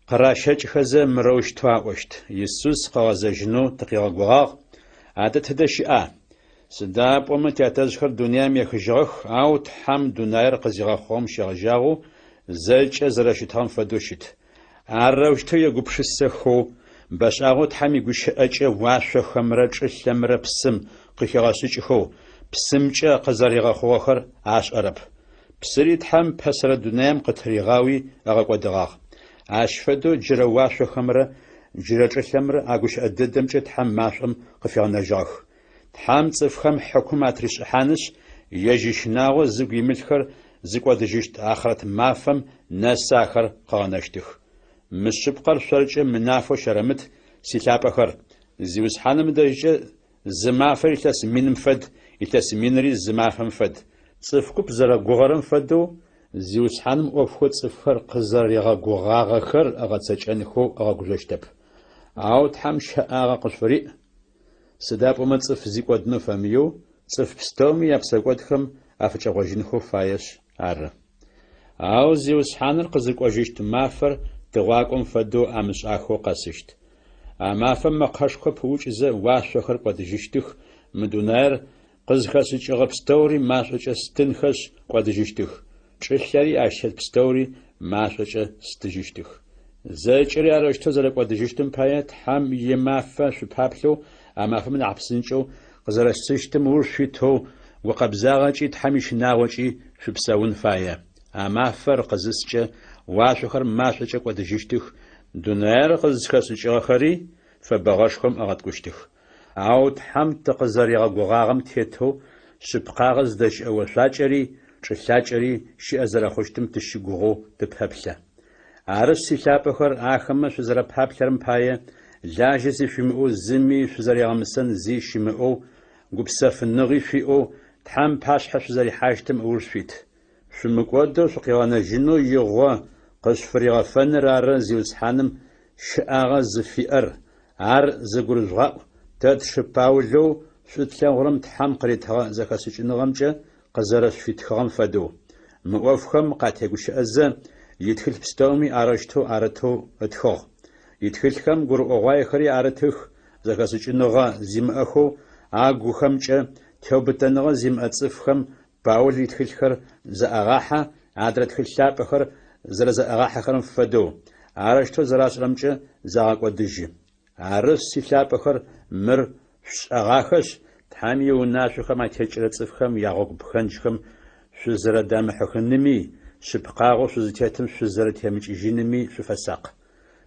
къыращэкӏхэзэ мырэущтэу аӏощт, Исус къыгъэзэжьынэу тыкъигъэгугъагъ, адэ тыдэ щыӏа? Сыда пӏомэ тятэжъхэр дунаим ехыжьыгъэх, ау Тхьэм дунаир къызигъэхъугъэм щегъэжьагъэу зэкӏэ зэрэщытыгъэм фэдэу щыт. Арэущтэу егупшысэхэу, бэшӏагъэу Тхьэм игущыӏэкӏэ уашъохэмрэ чӏылъэмрэ псым къыхигъэшӏыкӏхэу, псымкӏэ къызэригъэхъугъэхэр ашӏэрэп. Псыри Тхьэм пэсэрэ дунаим къытыригъауи ыгъэкӏодыгъагъ. Ащ фэдэу джырэ уашъохэмрэ джырэ чӏылъэмрэ а гущыӏэ дэдэмкӏэ Тхьэм машӏом къыфигъэнэжьыгъэх. Тхьэм цӏыфхэм хьыкум атришӏыхьанышъ, ежь ищынагъо зыгу имылъхэр зыкӏодыжьыщт ахърэт мафэм нэсы ахэр къыгъэнэщтых. Мы шъыпкъэр шъоркӏэ мынафэу щэрэмыт, силъапӏэхэр! Зиусхьаным ыдэжькӏэ зы мафэр илъэс миным фэд, илъэс минри зы мафэм фэд. Цӏыф куп зэрэгугъэрэм фэдэу, Зиусхьаным ӏофхэу цӏыфхэр къызэригъэгугъагъэхэр ыгъэцэкӏэнхэу ыгъэгужъощтэп. Ау Тхьэм щэӏагъэ къышъуфыриӏ, Сыда пӏомэ цӏыф зи кӏодынэу фэмыеу, цӏыф пстэуми япсэкӏодхэм афыкӏэгъожьынхэу фаешъ ары. Ау Зиусхьаныр къызыкӏожьыщт мафэр тыгъуакӏом фэдэу амышӏахэу къэсыщт. А мафэм мэкъэшхо пыӏукӏызэ уашъохэр кӏодыжьыщтых, мы дунаир къызхэшӏыкӏыгъэ пстэури машӏокӏэ стынхэшъ кӏодыжьыщтых, чӏылъэри ащ тет пстэури машӏокӏэ стыжьыщтых. Зэкӏэри арэущтэу зэрэкӏодыжьыщтым пае Тхьэм имафэ шъупаплъэу а мафэм нахь псынкӏэу къызэрэсыщтым ыуж шъуитэу гукъэбзагъэкӏи Тхьэм ищынагъокӏи шъупсэун фае. А мафэр къызыскӏэ, уашъохэр машӏокӏэ кӏодыжьыщтых, дунаир къызхэшӏыкӏыгъэхэри фэбэгъэшхом ыгъэткӏущтых. Ау Тхьэм тыкъызэригъэгугъагъэм тетэу шъыпкъагъэ зыдэщыӏэ ошъуакӏэри чӏылъакӏэри щыӏэ зэрэхъущтым тыщыгугъэу тыпэплъэ. Арышъ, силъапӏэхэр, ахэмэ шъузэрэпаплъэрэм пае, лажьэ зи шъуимыӏэу зыми шъузэригъэмысэн зи щымыӏэу, гупсэфыныгъи шъуиӏэу Тхьэм пашъхьэ шъузэрихьащтым ыуж шъуит. Шъумыкӏодэу шъукъигъэнэжьынэу игъо къышъуфыригъэфэныр ары Зиусхьаным щыӏагъэ зыфиӏэр, ар зыгурыжъугъаӏу, тэ тшы Паулэу шӏу тлъэгъурэм Тхьэм къыритыгъэ зэхэшӏыкӏыныгъэмкӏэ къызэрэшъуфитхыгъэм фэдэу. Мы ӏофхэм къатегущыӏэзэ, итхылъ пстэуми арэущтэу арытэу ытхыгъ. Итхылъхэм гурыӏогъуаехэри арытых, зэхэшӏыкӏыныгъэ зимыӏэхэу агухэмкӏэ теубытэныгъэ зимыӏэ цӏыфхэм Паул итхылъхэр зэӏагъахьэ, адрэ тхылъ лъапӏэхэр зэрэзэӏагъахьэхэрэм фэдэу, арэущтэу зэрашӏэрэмкӏэ загъэкӏодыжьы. Арышъ, силъапӏэхэр, мыр шъушӏэгъахэшъ, Тхьэм иунашъохэм атекӏырэ цӏыфхэм ягъогу пхэнджхэм шъузэрэдамыхьыхыными, шъыпкъагъэу шъузытетым шъузэрэтемыкӏыжьыными шъуфэсакъ.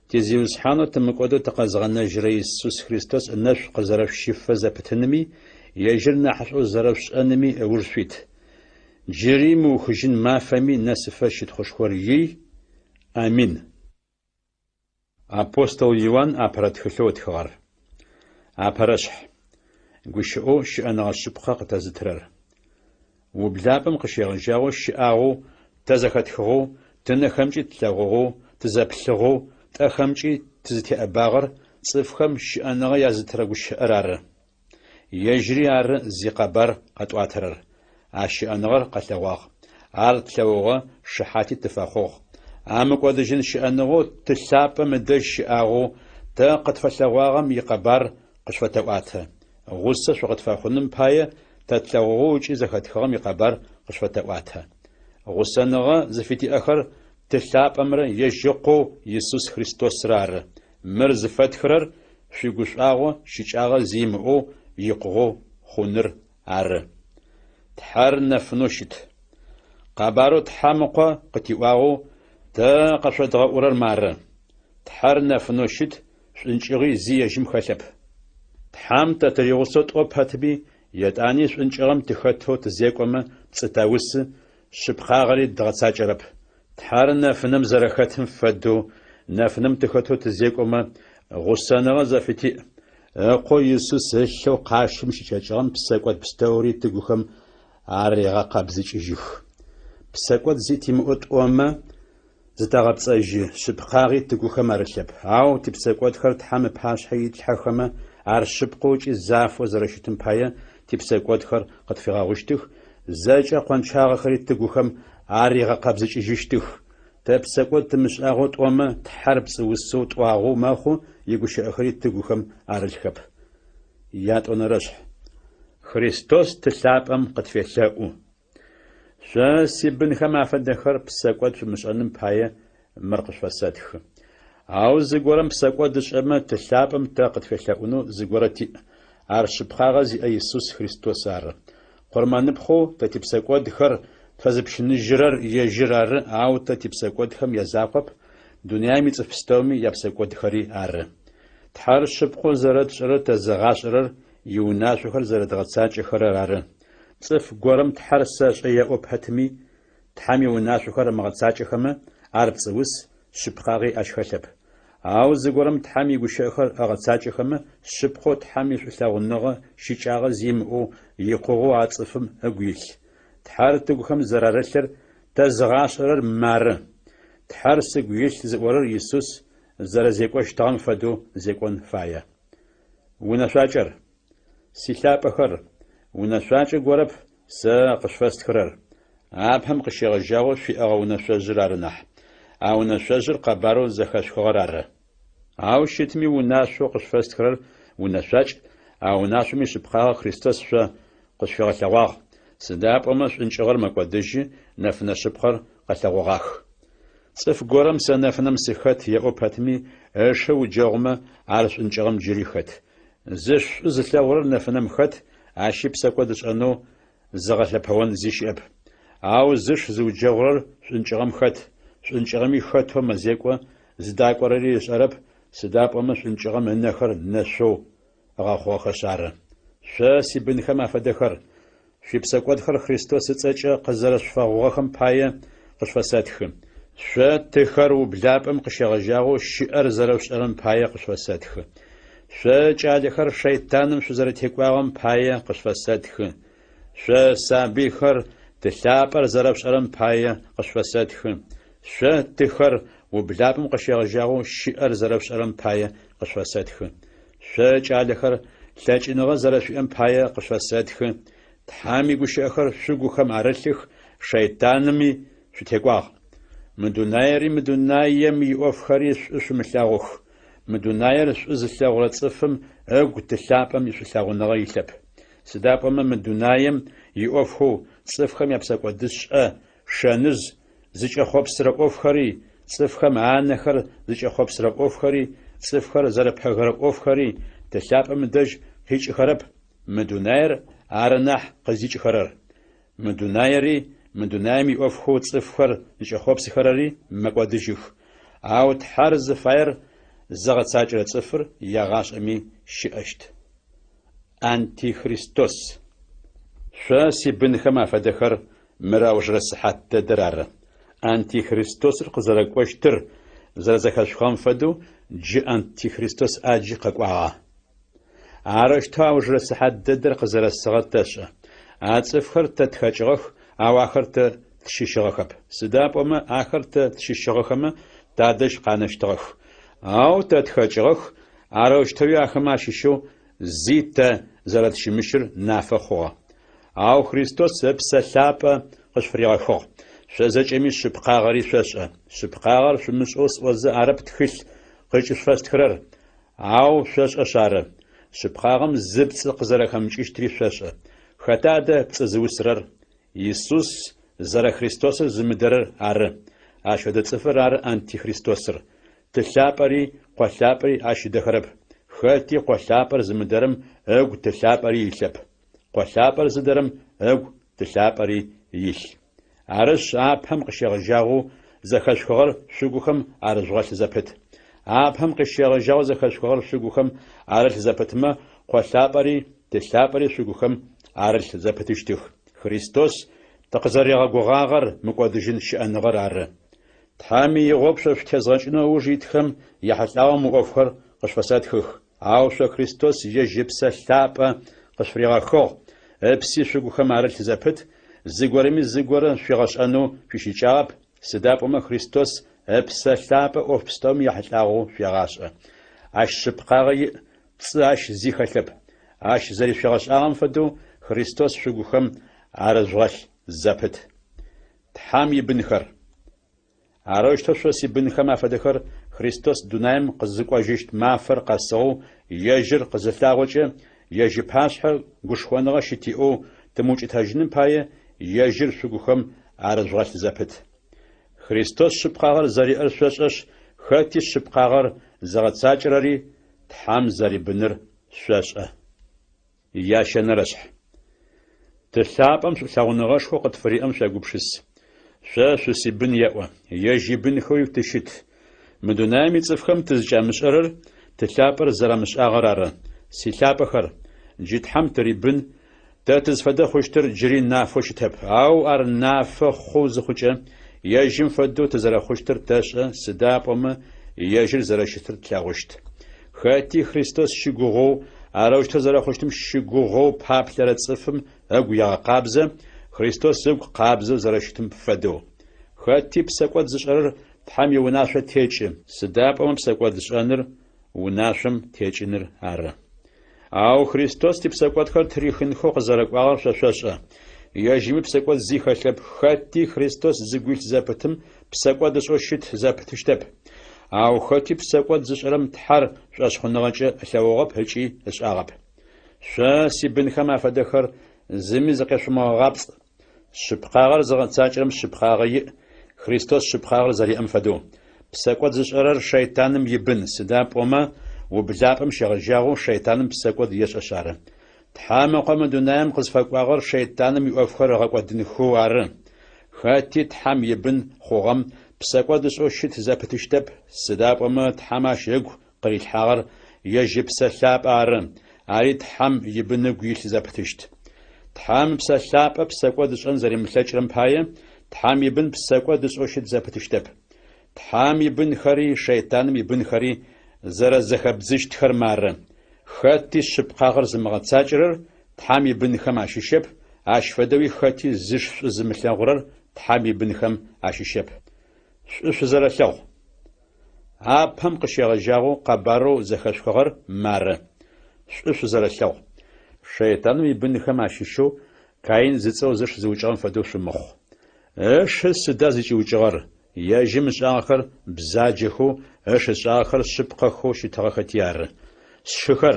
Ти Зиусхьанэу тымыкӏодэу тыкъэзгъэнэжьырэ Исус Христос ынэшӏу къызэрэшъущыфэ зэпытыными, ежьыр нахьышӏоу зэрэшъушӏэными ыуж шъуит. Джыри мыухыжьын мафэми нэсыфэ щытхъушхор ий. Амин. Апостол Иуан апэрэ тхылъэу ытхыгъэр. Апэрэшъхь. Гущыӏэу щыӏэныгъэ шъыпкъэ къытэзытырэр. Ублапӏэм къыщегъэжьагъэу щыӏагъэу, тэ зэхэтхыгъэу, тынэхэмкӏи тлъэгъугъэу, тызэплъыгъэу, тӏэхэмкӏи тызытеӏэбагъэр цӏыфхэм щыӏэныгъэ язытырэ гущыӏэр ары. Ежьыри ары зикъэбар къэтӏуатэрэр. А щыӏэныгъэр къэлъэгъуагъ. Ар тлъэгъугъэ, шыхьати тыфэхъугъ. А мыкӏодыжьын щыӏэныгъэу Ты лъапӏэм ыдэжь щыӏагъэу тэ къытфэлъэгъуагъэм икъэбар къышъуфэтэӏуатэ. Гъусэ шъукъытфэхъуным пае тэ тлъэгъугъэу ыкӏи зэхэтхыгъэм икъэбар къышъуфэтэӏуатэ. Гъусэныгъэ зыфытиӏэхэр Ты лъапӏэмрэ ежь Ыкъоу Исус Христосрэ ары. Мыр зыфэтхырэр шъуигушӏуагъо щыкӏагъэ зи имыӏэу икъугъэу хъуныр ары. Тхьэр нэфынэу щыт. Къэбарэу Тхьэм Ыкъо къытиӏуагъэу тэ къэшъодгъэӏурэр мары. Тхьэр нэфынэу щыт, шӏункӏыгъи зи ежьым хэлъэп. Тхьэм тэ тыригъусэу тӏо пэтми, етӏани шӏункӏыгъэм тыхэтэу тызекӏомэ, пцӏы тэусы, шъыпкъагъэри дгъэцакӏэрэп. Тхьэр нэфынэм зэрэхэтым фэдэу, нэфынэм тыхэтэу тызекӏомэ, гъусэныгъэ зэфытиӏ. Ыкъоу Исус ылъэу къащым щыкӏэкӏыгъэм псэкӏод пстэури тыгухэм арегъэкъэбзыкӏыжьых. Псэкӏод зи тимыӏэу тӏомэ, зытэгъэпцӏэжьы, шъыпкъагъи тыгухэм арылъэп. Ау типсэкӏодхэр Тхьэм ыпашъхьэ итлъхьэхэмэ, ар шъыпкъэу ыкӏи зафэу зэрэщытым пае типсэкӏодхэр къытфигъэгъущтых, зэкӏэ къончагъэхэри тыгухэм аригъэкъэбзыкӏыжьыщтых. Тэ псэкӏод тымышӏагъэу тӏомэ, Тхьэр пцӏыусэу тӏуагъэу мэхъу, игущыӏэхэри тыгухэм арылъхэп. Ятӏонэрэшъхь. Христос Ты лъапӏэм къытфелъэӏу. Шъо, сибынхэм афэдэхэр, псэкӏод шъумышӏэным пае мыр къышъуфэсэтхы. Ау зыгорэм псэкӏод ышӏэмэ, Ты лъапӏэм тэ къытфелъэӏунэу зыгорэ тиӏ, ар шъыпкъагъэ зиӏэ Исус Христос ары. Къурмэныпхъэу тэ типсэкӏодхэр тфэзыпщыныжьырэр ежьыр ары, ау тэ типсэкӏодхэм язакъоп, дунаим ицӏыф пстэуми япсэкӏодхэри ары. Тхьэр шъыпкъэу зэрэтшӏэрэр тэзыгъашӏэрэр иунашъохэр зэрэдгъэцакӏэхэрэр ары. Цӏыф горэм Тхьэр сэшӏэ еӏо пэтми, Тхьэм иунашъохэр ымыгъэцакӏэхэмэ, ар пцӏыус, шъыпкъагъи ащ хэлъэп. Ау зыгорэм Тхьэм игущыӏэхэр ыгъэцакӏэхэмэ, шъыпкъэу Тхьэм ишӏулъэгъуныгъэ щыкӏагъэ зи имыӏэу икъугъэу а цӏыфым ыгу илъ. Тхьэр тыгухэм зэрарылъыр тэзыгъашӏэрэр мары. Тхьэр сыгу илъ зыӏорэр Исус зэрэзекӏощтыгъэм фэдэу зекӏон фае. Унэшъуакӏэр. Силъапӏэхэр, унэшъуакӏэ горэп сэ къышъуфэстхырэр, апэм къыщегъэжьагъэу шъуиӏэгъэ унэшъожъыр ары нахь. А унэшъожъыр къэбарэу зэхэшъухыгъэр ары. Ау щытми унашъоу къышъуфэстхырэр унэшъуакӏ, а унашъом ишъыпкъагъэ Христос шъо къышъуфигъэлъэгъуагъ, сыда пӏомэ шӏункӏыгъэр мэкӏодыжьы, нэфынэ шъыпкъэр къэлъэгъогъах. Цӏыф горэм сэ нэфынэм сыхэт еӏо пэтми, ышы ыуджэгъумэ, ар шӏункӏыгъэм джыри хэт. Зыш шӏу зылъэгъурэр нэфынэм хэт, ащи псэкӏод ышӏэнэу зыгъэлъэпэон зи щыӏэп. Ау зыш зыуджэгъурэр шӏункӏыгъэм хэт, шӏункӏыгъэми хэтэу мэзекӏо, зыдакӏорэри ышӏэрэп, сыда пӏомэ шӏункӏыгъэм ынэхэр нэшъоу ыгъэхъугъэхэшъ ары. Шъо, сибынхэм афэдэхэр, шъуипсэкӏодхэр Христос ыцӏэкӏэ къызэрэшъуфэгъугъэхэм пае къышъуфэсэтхы. Шъо, тыхэр, ублапӏэм къыщегъэжьагъэу щыӏэр зэрэшъушӏэрэм пае къышъуфэсэтхы. Шъо, кӏалэхэр, шэйтаным шъузэрэтекӏуагъэм пае къышъуфэсэтхы. Шъо, сабыйхэр, Ты лъапӏэр зэрэшъушӏэрэм пае къышъуфэсэтхы. Шъо, тыхэр, ублапӏэм къыщегъэжьагъэу щыӏэр зэрэшъушӏэрэм пае къышъуфэсэтхы. Шъо, кӏалэхэр, лъэкӏыныгъэ зэрэшъуиӏэм пае къышъуфэсэтхы, Тхьэм игущыӏэхэр шъугухэм арылъых, шэйтанми шъутекӏуагъ. Мы дунаери мы дунаем иӏофхэри шӏу шъумылъэгъух. Мы дунаер шӏу зылъэгъурэ цӏыфым ыгу Ты лъапӏэм ишӏулъэгъуныгъэ илъэп. Сыда пӏомэ мы дунаем иӏофхэу цӏыфхэм япсэкӏодышӏэ шэныжъ зыкӏэхъопсырэ ӏофхэри, цӏыфхэм анэхэр зыкӏэхъопсырэ ӏофхэри, цӏыфхэр зэрэпэгэрэ ӏофхэри Ты лъапӏэм ыдэжь къикӏыхэрэп, мы дунаер ары нахь къыздикӏыхэрэр. Мы дунаери, мы дунаем иӏофхэу цӏыфхэр зыкӏэхъопсыхэрэри мэкӏодыжьых, ау Тхьэр зыфаер зыгъэцакӏэрэ цӏыфыр егъашӏэми щыӏэщт. Антихристос. Шъо, сибынхэм афэдэхэр, мыр аужырэ сыхьат дэдэр ары. Антихристосыр къызэрэкӏощтыр зэрэзэхэшъухыгъэм фэдэу, джы Антихристос ӏаджи къэкӏуагъэ. Арэущтэу аужырэ сыхьат дэдэр къызэрэсыгъэр тэшӏэ. А цӏыфхэр тэ тхэкӏыгъэх, ау ахэр тэ тщыщыгъэхэп. Сыда пӏомэ ахэр тэ тщыщыгъэхэмэ, тадэжь къанэщтыгъэх. Ау тэ тхэкӏыгъэх, арэущтэуи ахэмэ ащыщэу зи тэ зэрэтщымыщыр нафэ хъугъэ. Ау Христос Ыпсэ Лъапӏэ къышъуфыригъэхыгъ. Шъо зэкӏэми шъыпкъагъэри шъошӏэ. Шъыпкъагъэр шъумышӏэу сӏозэ арэп тхылъ къыкӏышъуфэстхырэр, ау шъошӏэшъ ары. Шъыпкъагъэм зы пцӏы къызэрэхэмыкӏыщтри шъошӏэ. Хэта адэ пцӏы зыусырэр? Исус зэрэ Христосыр зымыдэрэр ары. Ащ фэдэ цӏыфыр ары Антихристосыр. Ты лъапӏэри Къо лъапӏэри ащ ыдэхэрэп. Хэти Къо лъапӏэр зымыдэрэм ыгу Ты лъапӏэри илъэп. Къо лъапӏэр зыдэрэм ыгу Ты лъапӏэри илъ. Арышъ, апэм къыщегъэжьагъэу зэхэшъухыгъэр шъугухэм арыжъугъэлъ зэпыт. Апэм къыщегъэжьагъэу зэхэшъухыгъэр шъугухэм арылъ зэпытмэ, Къо лъапӏэри Ты лъапӏэри шъугухэм арылъ зэпытыщтых. Христос тыкъызэригъэгугъагъэр мыкӏодыжьын щыӏэныгъэр ары. Тхьэм игъогу шъо шъутезгъэкӏынэу ыуж итхэм яхьылӏагъэу мы ӏофхэр къышъуфэсэтхых. Ау шъо Христос ежь Ыпсэ Лъапӏэ къышъуфыригъэхыгъ, ыпси шъугухэм арылъ зэпыт, зыгорэми зыгорэ шъуигъэшӏэнэу шъуищыкӏагъэп, сыда пӏомэ Христос Ыпсэ Лъапӏэ ӏоф пстэуми яхьылӏагъэу шъуегъашӏэ. Ащ шъыпкъагъэ иӏ, пцӏы ащ зи хэлъэп. Ащ зэришъуигъэшӏагъэм фэдэу Христос шъугухэм арыжъугъэлъ зэпыт. Тхьэм ибынхэр. Арэущтэу шъо сибынхэм афэдэхэр Христос дунаим къызыкӏожьыщт мафэр къэсыгъэу ежьыр къызылъагъокӏэ, ежь ыпашъхьэ гушхоныгъэ щытиӏэу тымыукӏытэжьыным пае ежьыр шъугухэм арыжъугъэлъ зэпыт. Христос шъыпкъагъэр зэриӏэр шъошӏэшъ, хэти шъыпкъагъэр зыгъэцакӏэрэри Тхьэм зэрибыныр шъошӏэ. Ящэнэрэшъхь. Ты лъапӏэм шӏулъэгъуныгъэшхоу къытфыриӏэм шъуегупшыс. Шъо шъусибын еӏо, ежь ибынхэуи тыщыт. Мы дунаим ицӏыфхэм тызкӏамышӏэрэр Ты лъапӏэр зэрамышӏагъэр ары. Силъапӏэхэр, джы Тхьэм тырибын, тэ тызфэдэ хъущтыр джыри нафэу щытэп, ау ар нафэ хъу зыхъукӏэ, ежьым фэдэу тызэрэхъущтыр тэшӏэ, сыда пӏомэ ежьыр зэрэщытыр тлъэгъущт. Хэти Христос щыгугъэу, арэущтэу зэрэхъущтым щыгугъэу паплъэрэ цӏыфым ыгу егъэкъабзэ, Христос ыгу къабзэу зэрэщытым фэдэу. Хэти псэкӏод зышӏэрэр Тхьэм иунашъо текӏы, сыда пӏомэ псэкӏодшӏэныр унашъом текӏыныр ары. Ау Христос типсэкӏодхэр ттырихынхэу къызэрэкӏуагъэр шъо шъошӏэ. Ежьыми псэкӏод зи хэлъэп, хэти Христос зыгу илъ зэпытым псэкӏод ышӏэу щыт зэпытыщтэп. Ау хэти псэкӏод зышӏэрэм Тхьэр шӏошъхъуныгъэкӏэ ылъэгъугъэп ыкӏи ышӏагъэп. Шъо, сибынхэм афэдэхэр, зыми зыкъешъумыгъэгъапцӏ. Шъыпкъагъэр зыгъэцакӏэрэм шъыпкъагъэ иӏ, Христос шъыпкъагъэр зэриӏэм фэдэу. Псэкӏод зышӏэрэр шэйтаным ибын, сыда пӏомэ ублапӏэм щегъэжьагъэу шэйтаным псэкӏод ешӏэшъ ары. Тхьэм Ыкъо мы дунаим къызфэкӏуагъэр шэйтаным иӏофхэр ыгъэкӏодынхэу ары. Хэти Тхьэм ибын хъугъэм псэкӏод ышӏэу щыт зэпытыщтэп, сыда пӏомэ Тхьэм ащ ыгу къырилъхьагъэр ежь Ыпсэ Лъапӏэ ары, ари Тхьэм ибын ыгу илъ зэпытыщт. Тхьэм Ыпсэ Лъапӏэ псэкӏод ышӏэн зэримылъэкӏырэм пае, Тхьэм ибын псэкӏод ышӏэу щыт зэпытыщтэп. Тхьэм ибынхэри шэйтаным ибынхэри зэрэзэхэбдзыщтхэр мары, хэти шъыпкъагъэр зымыгъэцакӏэрэр Тхьэм ибынхэм ащыщэп, ащ фэдэуи хэти зыш шӏу зымылъэгъурэр Тхьэм ибынхэм ащыщэп. Шӏу шъузэрэлъэгъу. Апэм къыщегъэжьагъэу къэбарэу зэхэшъухыгъэр мары, шӏу шъузэрэлъэгъу. Шэйтаным ибынхэм ащыщэу Каин зыцӏэу зыш зыукӏыгъэм фэдэу шъумыхъу. Ышы сыда зыкӏиукӏыгъэр? Ежьым ышӏагъэхэр бзаджэхэу, ыш ышӏагъэхэр шъыпкъэхэу щытыгъэхэти ары. Сшыхэр,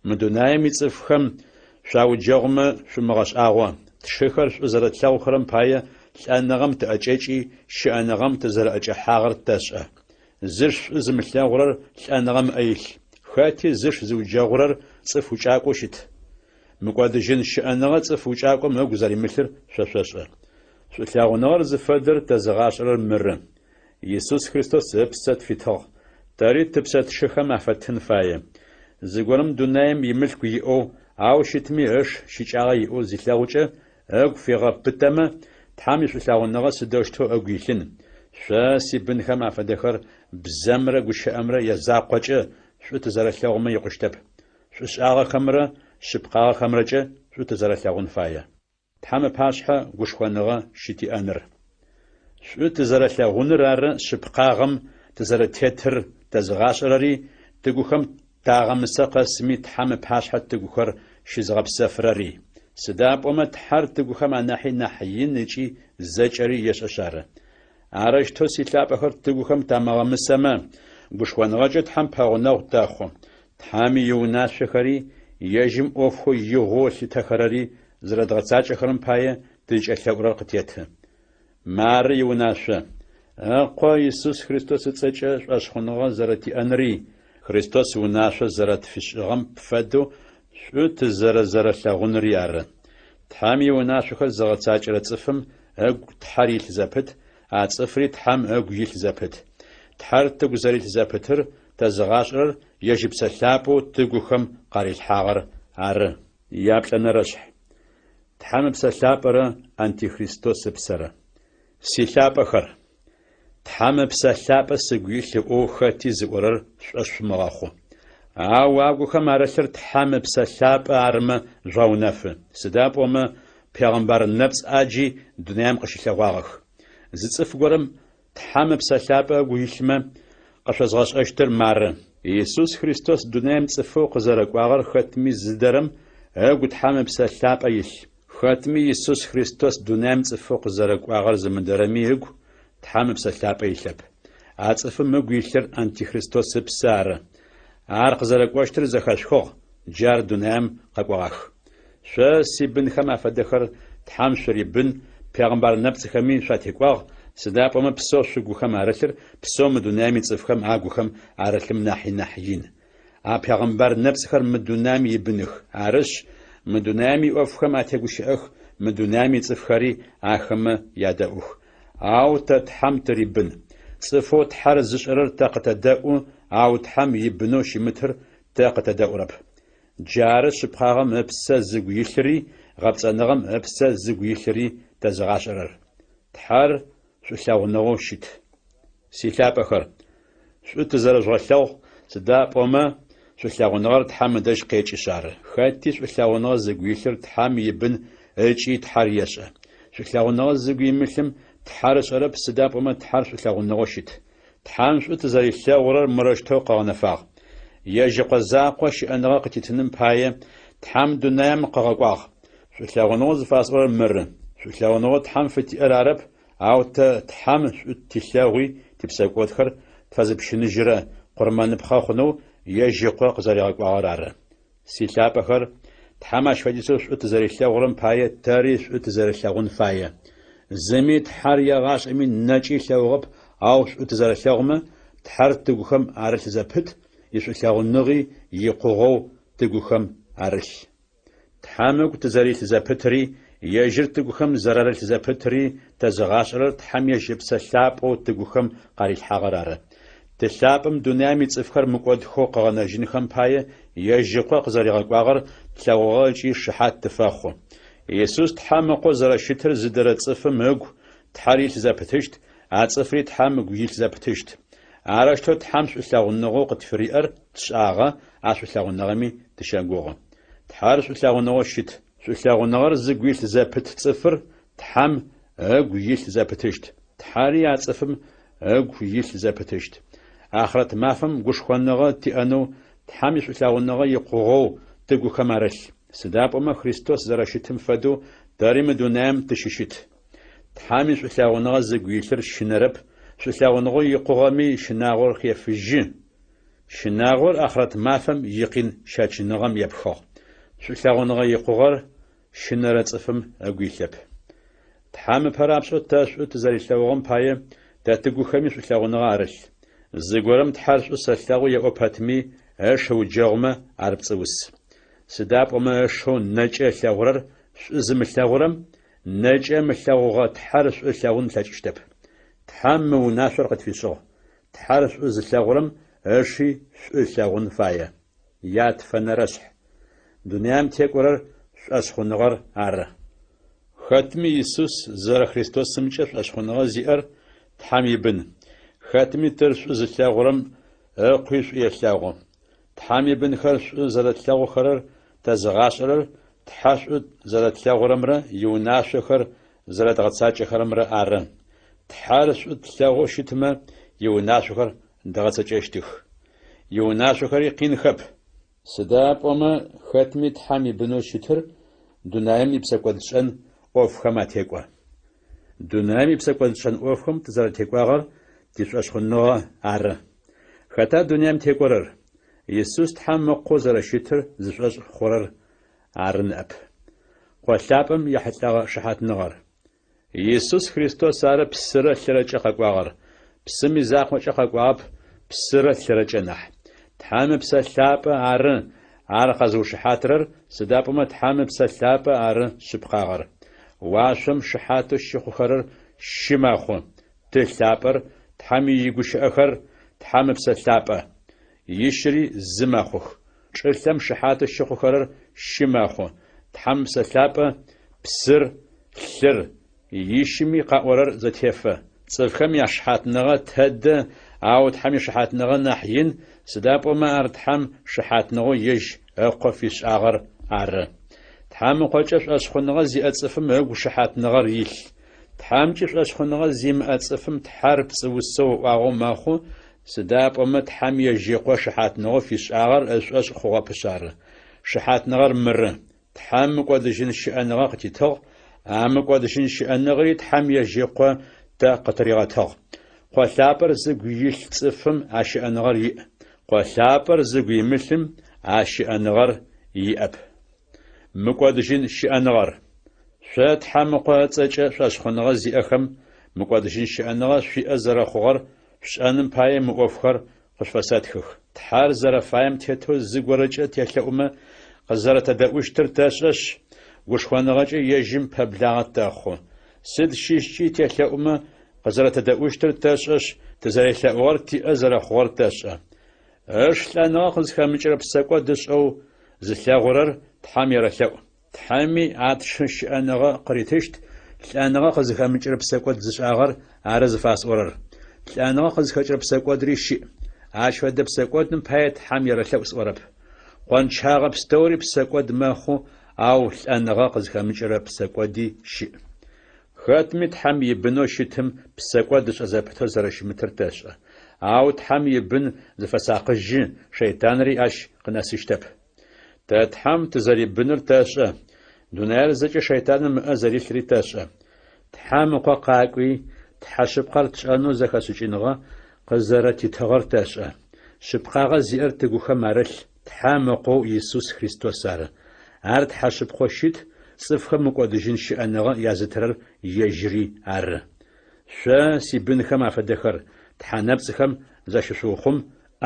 мы дунаим ицӏыфхэм шъуауджэгъумэ шъумыгъэшӏагъо. Тшыхэр шӏу зэрэтлъэгъухэрэм пае лӏэныгъэм тыӏэкӏэкӏи, щыӏэныгъэм тызэрэӏэкӏэхьагъэр тэшӏэ. Зыш шӏу зымылъэгъурэр лӏэныгъэм ыӏэ илъ. Хэти зыш зыуджэгъурэр цӏыф укӏакӏоу щыт. Мыкӏодыжьын щыӏэныгъэ цӏыф укӏакӏом ыгу зэримылъыр шъо шъошӏэ. Шӏулъэгъуныгъэр зыфэдэр тэзыгъашӏэрэр мыры. Исус Христос ыпсэ тфитыгъ, тэри тыпсэ тшыхэм афэттын фае. Зыгорэм дунаим имылъку иӏэу, ау щытми ыш щыкӏагъэ иӏэу зилъэгъукӏэ, ыгу фигъэпытэмэ, Тхьэм ишӏулъэгъуныгъэ сыдэущтэу ыгу илъын? Шъо, сибынхэм афэдэхэр, бзэмрэ гущыӏэмрэ язакъокӏэ шӏу тызэрэлъэгъумэ икъущтэп. Шӏушӏагъэхэмрэ шъыпкъагъэхэмрэкӏэ шӏу тызэрэлъэгъун фае. Тхьэм ыпашъхьэ гушхоныгъэ щытиӏэныр. Шӏу тызэрэлъэгъуныр ары шъыпкъагъэм тызэрэтетыр тэзыгъашӏэрэри, тыгухэм тагъэмысэ къэсми Тхьэм ыпашъхьэ тыгухэр щызыгъэпсэфырэри. Сыда пӏомэ Тхьэр тыгухэм анахьи нахь ин ыкӏи зэкӏэри ешӏэшъ ары. Арэущтэу, силъапӏэхэр, тыгухэм тамыгъэмысэмэ, гушхоныгъэкӏэ Тхьэм пэгъунэгъу тэхъу. Тхьэм иунашъохэри, ежьым ӏофхэу игъоу ылъытэхэрэри зэрэдгъэцакӏэхэрэм пае тызкӏэлъэӏурэр къытеты. Мары иунашъо, Ыкъо Исус Христос ыцӏэкӏэ шӏошъхъуныгъэ зэрэтиӏэнри, Христос унашъо зэрэтфишӏыгъэм фэдэу шӏу тызэрэзэрэлъэгъунри ары. Тхьэм иунашъохэр зыгъэцакӏэрэ цӏыфым ыгу Тхьэр илъ зэпыт, а цӏыфри Тхьэм ыгу илъ зэпыт. Тхьэр тыгу зэрилъ зэпытыр тэзыгъашӏэрэр ежь Ыпсэ Лъапӏэу тыгухэм къарилъхьагъэр ары. Яплӏэнэрэшъхь. Тхьэм Ыпсэ Лъапӏэрэ Антихристос ыпсэрэ. Силъапӏэхэр! Тхьэм Ыпсэ Лъапӏэ сыгу илъ ыӏоу хэти зыӏорэр шъушӏошъ шъумыгъэхъу. Ау агухэм арылъыр Тхьэм Ыпсэ Лъапӏэ арымэ жъугъэунэфы, сыда пӏомэ пегъэмбар нэпцӏ ӏаджи дунаим къыщылъэгъуагъэх. Зы цӏыф горэм Тхьэм Ыпсэ Лъапӏэ ыгу илъмэ, къышъозгъэшӏэщтыр мары. Исус Христос дунаим цӏыфэу къызэрэкӏуагъэр хэтми зыдэрэм ыгу Тхьэм Ыпсэ Лъапӏэ илъ. Хэтми Исус Христос дунаим цӏыфэу къызэрэкӏуагъэр зымыдэрэми ыгу Тхьэм Ыпсэ Лъапӏэ илъэп. А цӏыфым ыгу илъыр Антихристос ыпсэ ары. Ар къызэрэкӏощтыр зэхэшъухыгъ, джы ар дунаим къэкӏогъах. Шъо, сибынхэм афэдэхэр, Тхьэм шъурибын, пегъэмбар нэпцӏхэми шъуатекӏуагъ, сыда пӏомэ псэу шъугухэм арылъыр псэу мы дунаим ицӏыфхэм агухэм арылъым нахьи нахь ин. А пегъэмбар нэпцӏхэр мы дунаим ибыных, арышъ, мы дунаим иӏофхэм атегущыӏэх, мы дунаим ицӏыфхэри ахэмэ ядэӏух. Ау тэ Тхьэм тырибын. Цӏыфэу Тхьэр зышӏэрэр тэ къытэдэӏу, ау Тхьэм ибынэу щымытыр тэ къытэдэӏурэп. Джары шъыпкъагъэм ыпсэ зыгу илъыри гъэпцӏэныгъэм ыпсэ зыгу илъыри тэзыгъашӏэрэр. Тхьэр шӏулъэгъуныгъэу щыт. Силъапӏэхэр, шӏу тызэрэжъугъэлъэгъу, сыда пӏомэ шӏулъэгъуныгъэр Тхьэм ыдэжь къекӏышъ ары. Хэти шӏулъэгъуныгъэ зыгу илъыр Тхьэм ибын ыкӏи Тхьэр ешӏэ. Шӏулъэгъуныгъэ зыгу имылъым Тхьэр ышӏэрэп, сыда пӏомэ Тхьэр шӏулъэгъуныгъэу щыт. Тхьэм шӏу тызэрилъэгъурэр мырэущтэу къыгъэнэфагъ. Ежь Ыкъо закъо щыӏэныгъэ къытитыным пае Тхьэм дунаим къыгъэкӏуагъ. Шӏулъэгъуныгъэу зыфасӏорэр мыры: шӏулъэгъуныгъэу Тхьэм фытиӏэр арэп, ау тэ Тхьэм шӏу тилъэгъуи типсэкӏодхэр тфэзыпщыныжьырэ къурмэныпхъэ хъунэу ежь Ыкъо къызэригъэкӏуагъэр ары. Силъапӏэхэр, Тхьэм ащ фэдизэу шӏу тызэрилъэгъурэм пае тэри шӏу тызэрэлъэгъун фае. Зыми Тхьэр егъашӏэми нэкӏи ылъэгъугъэп, ау шӏу тызэрэлъэгъумэ, Тхьэр тыгухэм арылъ зэпыт, ишӏулъэгъуныгъи икъугъэу тыгухэм арылъ. Тхьэм ыгу тызэрилъ зэпытри, ежьыр тыгухэм зэрарылъ зэпытри тэзыгъашӏэрэр Тхьэм ежь Ыпсэ Лъапӏэу тыгухэм къарилъхьагъэр ары. Ты лъапӏэм дунаим ицӏыфхэр мыкӏодхэу къыгъэнэжьынхэм пае ежь Ыкъо къызэригъэкӏуагъэр тлъэгъугъэ ыкӏи шыхьат тыфэхъу. Исус Тхьэм Ыкъоу зэрэщытыр зыдэрэ цӏыфым ыгу Тхьэр илъ зэпытыщт, а цӏыфри Тхьэм ыгу илъ зэпытыщт. Арэущтэу Тхьэм шӏулъэгъуныгъэу къытфыриӏэр тшӏагъэ, а шӏулъэгъуныгъэми тыщэгугъы. Тхьэр шӏулъэгъуныгъэу щыт. Шӏулъэгъуныгъэр зыгу илъ зэпыт цӏыфыр Тхьэм ыгу илъ зэпытыщт, Тхьэри а цӏыфым ыгу илъ зэпытыщт. Ахърэт мафэм гушхоныгъэ тиӏэнэу Тхьэм ишӏулъэгъуныгъэ икъугъэу тыгухэм арылъ. Сыда пӏомэ Христос зэрэщытым фэдэу тэри мы дунаим тыщыщыт. Тхьэм ишӏулъэгъуныгъэ зыгу илъыр щынэрэп, шӏулъэгъуныгъэу икъугъэми щынагъор хефыжьы. Щынагъор ахърэт мафэм икъин щэчыныгъэм епхыгъ. Шӏулъэгъуныгъэ икъугъэр щынэрэ цӏыфым ыгу илъэп. Тхьэм ыпэрапшӏэу тэ шӏу тызэрилъэгъугъэм пае тэ тыгухэми шӏулъэгъуныгъэ арылъ. Зыгорэм Тхьэр шӏу сэлъэгъу еӏо пэтми, ыш ыуджэгъумэ, ар пцӏыус. Сыда пӏомэ ышэу нэкӏэ ылъэгъурэр шӏу зымылъэгъурэм, нэкӏэ ымылъэгъугъэ Тхьэр шӏу ылъэгъун ылъэкӏыщтэп. Тхьэм мы унашъор къытфишӏыгъ, Тхьэр шӏу зылъэгъурэм ыши шӏу ылъэгъун фае. Ятфэнэрэшъхь. Дунаим текӏорэр шӏошъхъуныгъэр ары. Хэтми Исус зэрэ Христосымкӏэ шӏошъхъуныгъэ зиӏэр Тхьэм ибын. Хэтми Тыр шӏу зылъэгъурэм Ыкъуи шӏу елъэгъу. Тхьэм ибынхэр шӏу зэрэтлъэгъухэрэр тэзыгъашӏэрэр Тхьэ шӏу зэрэтлъэгъурэмрэ иунашъохэр зэрэдгъэцакӏэхэрэмрэ ары. Тхьэр шӏу тлъэгъоу щытмэ, иунашъохэр дгъэцэкӏэщтых. Иунашъохэри къинхэп. Сыда пӏомэ хэтми Тхьэм ибынэу щытыр дунаим ипсэкӏодшӏэн ӏофхэм атекӏо. Дунаим ипсэкӏодшӏэн ӏофхэм тызэрэтекӏуагъэр тишӏошъхъуныгъэ ары. Хэта дунаим текӏорэр? Исус Тхьэм Ыкъоу зэрэщытыр зышӏошъ хъурэр ары ныӏэп. Къо лъапӏэм ехьылӏэгъэ шыхьатныгъэр. Исус Христос ары псырэ лъырэкӏэ къэкӏуагъэр, псым изакъокӏэ къэкӏуагъэп, псырэ лъырэкӏэ нахь. Тхьэм Ыпсэ Лъапӏэ ары ар къэзыушыхьатырэр, сыда пӏомэ Тхьэм Ыпсэ Лъапӏэ ары шъыпкъагъэр. Уашъом шыхьатэу щыхъухэрэр щы мэхъу, Ты лъапӏэр, Тхьэм игущыӏэхэр, Тхьэм Ыпсэ Лъапӏэ. Ищыри зы мэхъух. Чӏылъэм шыхьатэу щыхъухэрэр щы мэхъу, Тхьэм Ыпсэ Лъапӏэ, псыр, лъыр, ищыми къаӏорэр зэтефэ. Цӏыфхэм яшыхьатныгъэ тэдэ, ау Тхьэм ишыхьатныгъэ нахь ин, сыда пӏомэ ар Тхьэм шыхьатныгъэу ежь Ыкъо фишӏагъэр ары. Тхьэм Ыкъокӏэ шӏошъхъуныгъэ зиӏэ цӏыфым ыгу шыхьатныгъэр илъ. Тхьэмкӏи шӏошъхъуныгъэ зимыӏэ цӏыфым Тхьэр пцӏыусэу ыӏуагъэу мэхъу, сыда пӏомэ Тхьэм ежь Ыкъо шыхьатныгъэу фишӏагъэр ышӏошъ хъугъэпышъ ары. Шыхьатныгъэр мыры: Тхьэм мыкӏодыжьын щыӏэныгъэ къытитыгъ, а мыкӏодыжьын щыӏэныгъэри Тхьэм ежь Ыкъо тэ къытыригъэтыгъ. Къо лъапӏэр зыгу илъ цӏыфым а щыӏэныгъэр иӏ, Къо лъапӏэр зыгу имылъым а щыӏэныгъэр иӏэп. Мыкӏодыжьын щыӏэныгъэр. Шъо Тхьэм Ыкъо ыцӏэкӏэ шӏошъхъуныгъэ зиӏэхэм мыкӏодыжьын щыӏэныгъэ шъуиӏэ зэрэхъугъэр шъушӏэным пае мы ӏофхэр къышъуфэсэтхых. Тхьэр зэрэфаем тетэу зыгорэкӏэ телъэӏумэ, къызэрэтэдэӏущтыр тэшӏэшъ, гушхоныгъэкӏэ ежьым пэблагъэ тэхъу. Сыд щыщкӏи телъэӏумэ, къызэрэтэдэӏущтыр тэшӏэшъ, тызэрелъэӏугъэр тиӏэ зэрэхъугъэр тэшӏэ. Ыш лӏэныгъэ къызхэмыкӏырэ псэкӏод ышӏэу зылъэгъурэр Тхьэм ерэлъэӏу. Тхьэми а тшы щыӏэныгъэ къыритыщт, лӏэныгъэ къызыхэмыкӏырэ псэкӏод зышӏагъэр ары зыфасӏорэр. Лӏэныгъэ къызхэкӏырэ псэкӏодри щыӏ. Ащ фэдэ псэкӏодым пае Тхьэм ерэлъэӏу сӏорэп. Къончагъэ пстэури псэкӏод мэхъу, ау лӏэныгъэ къызхэмыкӏырэ псэкӏоди щыӏ. Хэтми Тхьэм ибынэу щытым псэкӏод ышӏэ зэпытэу зэрэщымытыр тэшӏэ. Ау Тхьэм ибын зыфэсакъыжьы, шэйтанри ащ къынэсыщтэп. Тэ Тхьэм тызэрибыныр тэшӏэ, дунаир зэкӏэ шэйтаным ыӏэ зэрилъри тэшӏэ. Тхьэм Ыкъо къакӏуи, Тхьэ шъыпкъэр тшӏэнэу зэхэшӏыкӏыныгъэ къызэрэтитыгъэр тэшӏэ. Шъыпкъагъэ зиӏэр тыгухэм арылъ Тхьэм Ыкъоу Исус Христос ары. Ар Тхьэ шъыпкъэу щыт, цӏыфхэм мыкӏодыжьын щыӏэныгъэ язытырэр ежьыри ары. Шъо, сибынхэм афэдэхэр, тхьэ нэпцӏхэм защышъуухъум.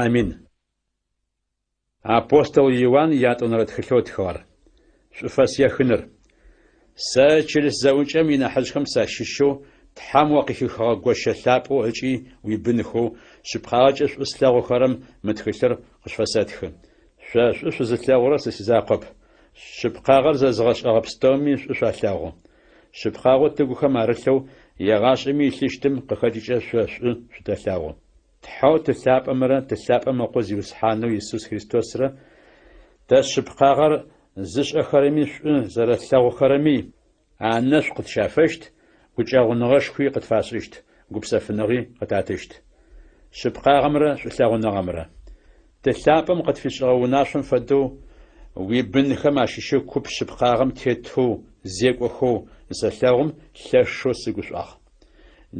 Амин. Апостол Иуан ятӏонэрэ тхылъэу ытхыгъэр. Шӏуфэс ехыныр. Сэ чылыс зэӏукӏэм инахьыжъхэм сащыщэу, Тхьэм о къыхихыгъэ гощэ лъапӏэу ыкӏи уибынхэу, шъыпкъагъэкӏэ шӏу слъэгъухэрэм мы тхылъыр къышъуфэсэтхы. Шъо шӏу шъузылъэгъурэр сэ сизакъоп, шъыпкъагъэр зэзыгъэшӏэгъэ пстэуми шӏу шъуалъэгъу. Шъыпкъагъэу тыгухэм арылъэу егъашӏэми илъыщтым къыхэкӏыкӏэ шъо шӏу шъутэлъэгъу. Тхьэу Ты лъапӏэмрэ Ты лъапӏэм Ыкъо Зиусхьанэу Исус Христосрэ тэ шъыпкъагъэр зышӏэхэрэми шӏу зэрэлъэгъухэрэми анэшӏу къытщафэщт, гукӏэгъуныгъэшхуи къытфашӏыщт, гупсэфыныгъи къытатыщт. Шъыпкъагъэмрэ шӏулъэгъуныгъэмрэ. Ты лъапӏэм къытфишӏыгъэ унашъом фэдэу уибынхэм ащыщэу куп шъыпкъагъэм тетэу зекӏохэу зысэлъэгъум, лъэшэу сыгушӏуагъ.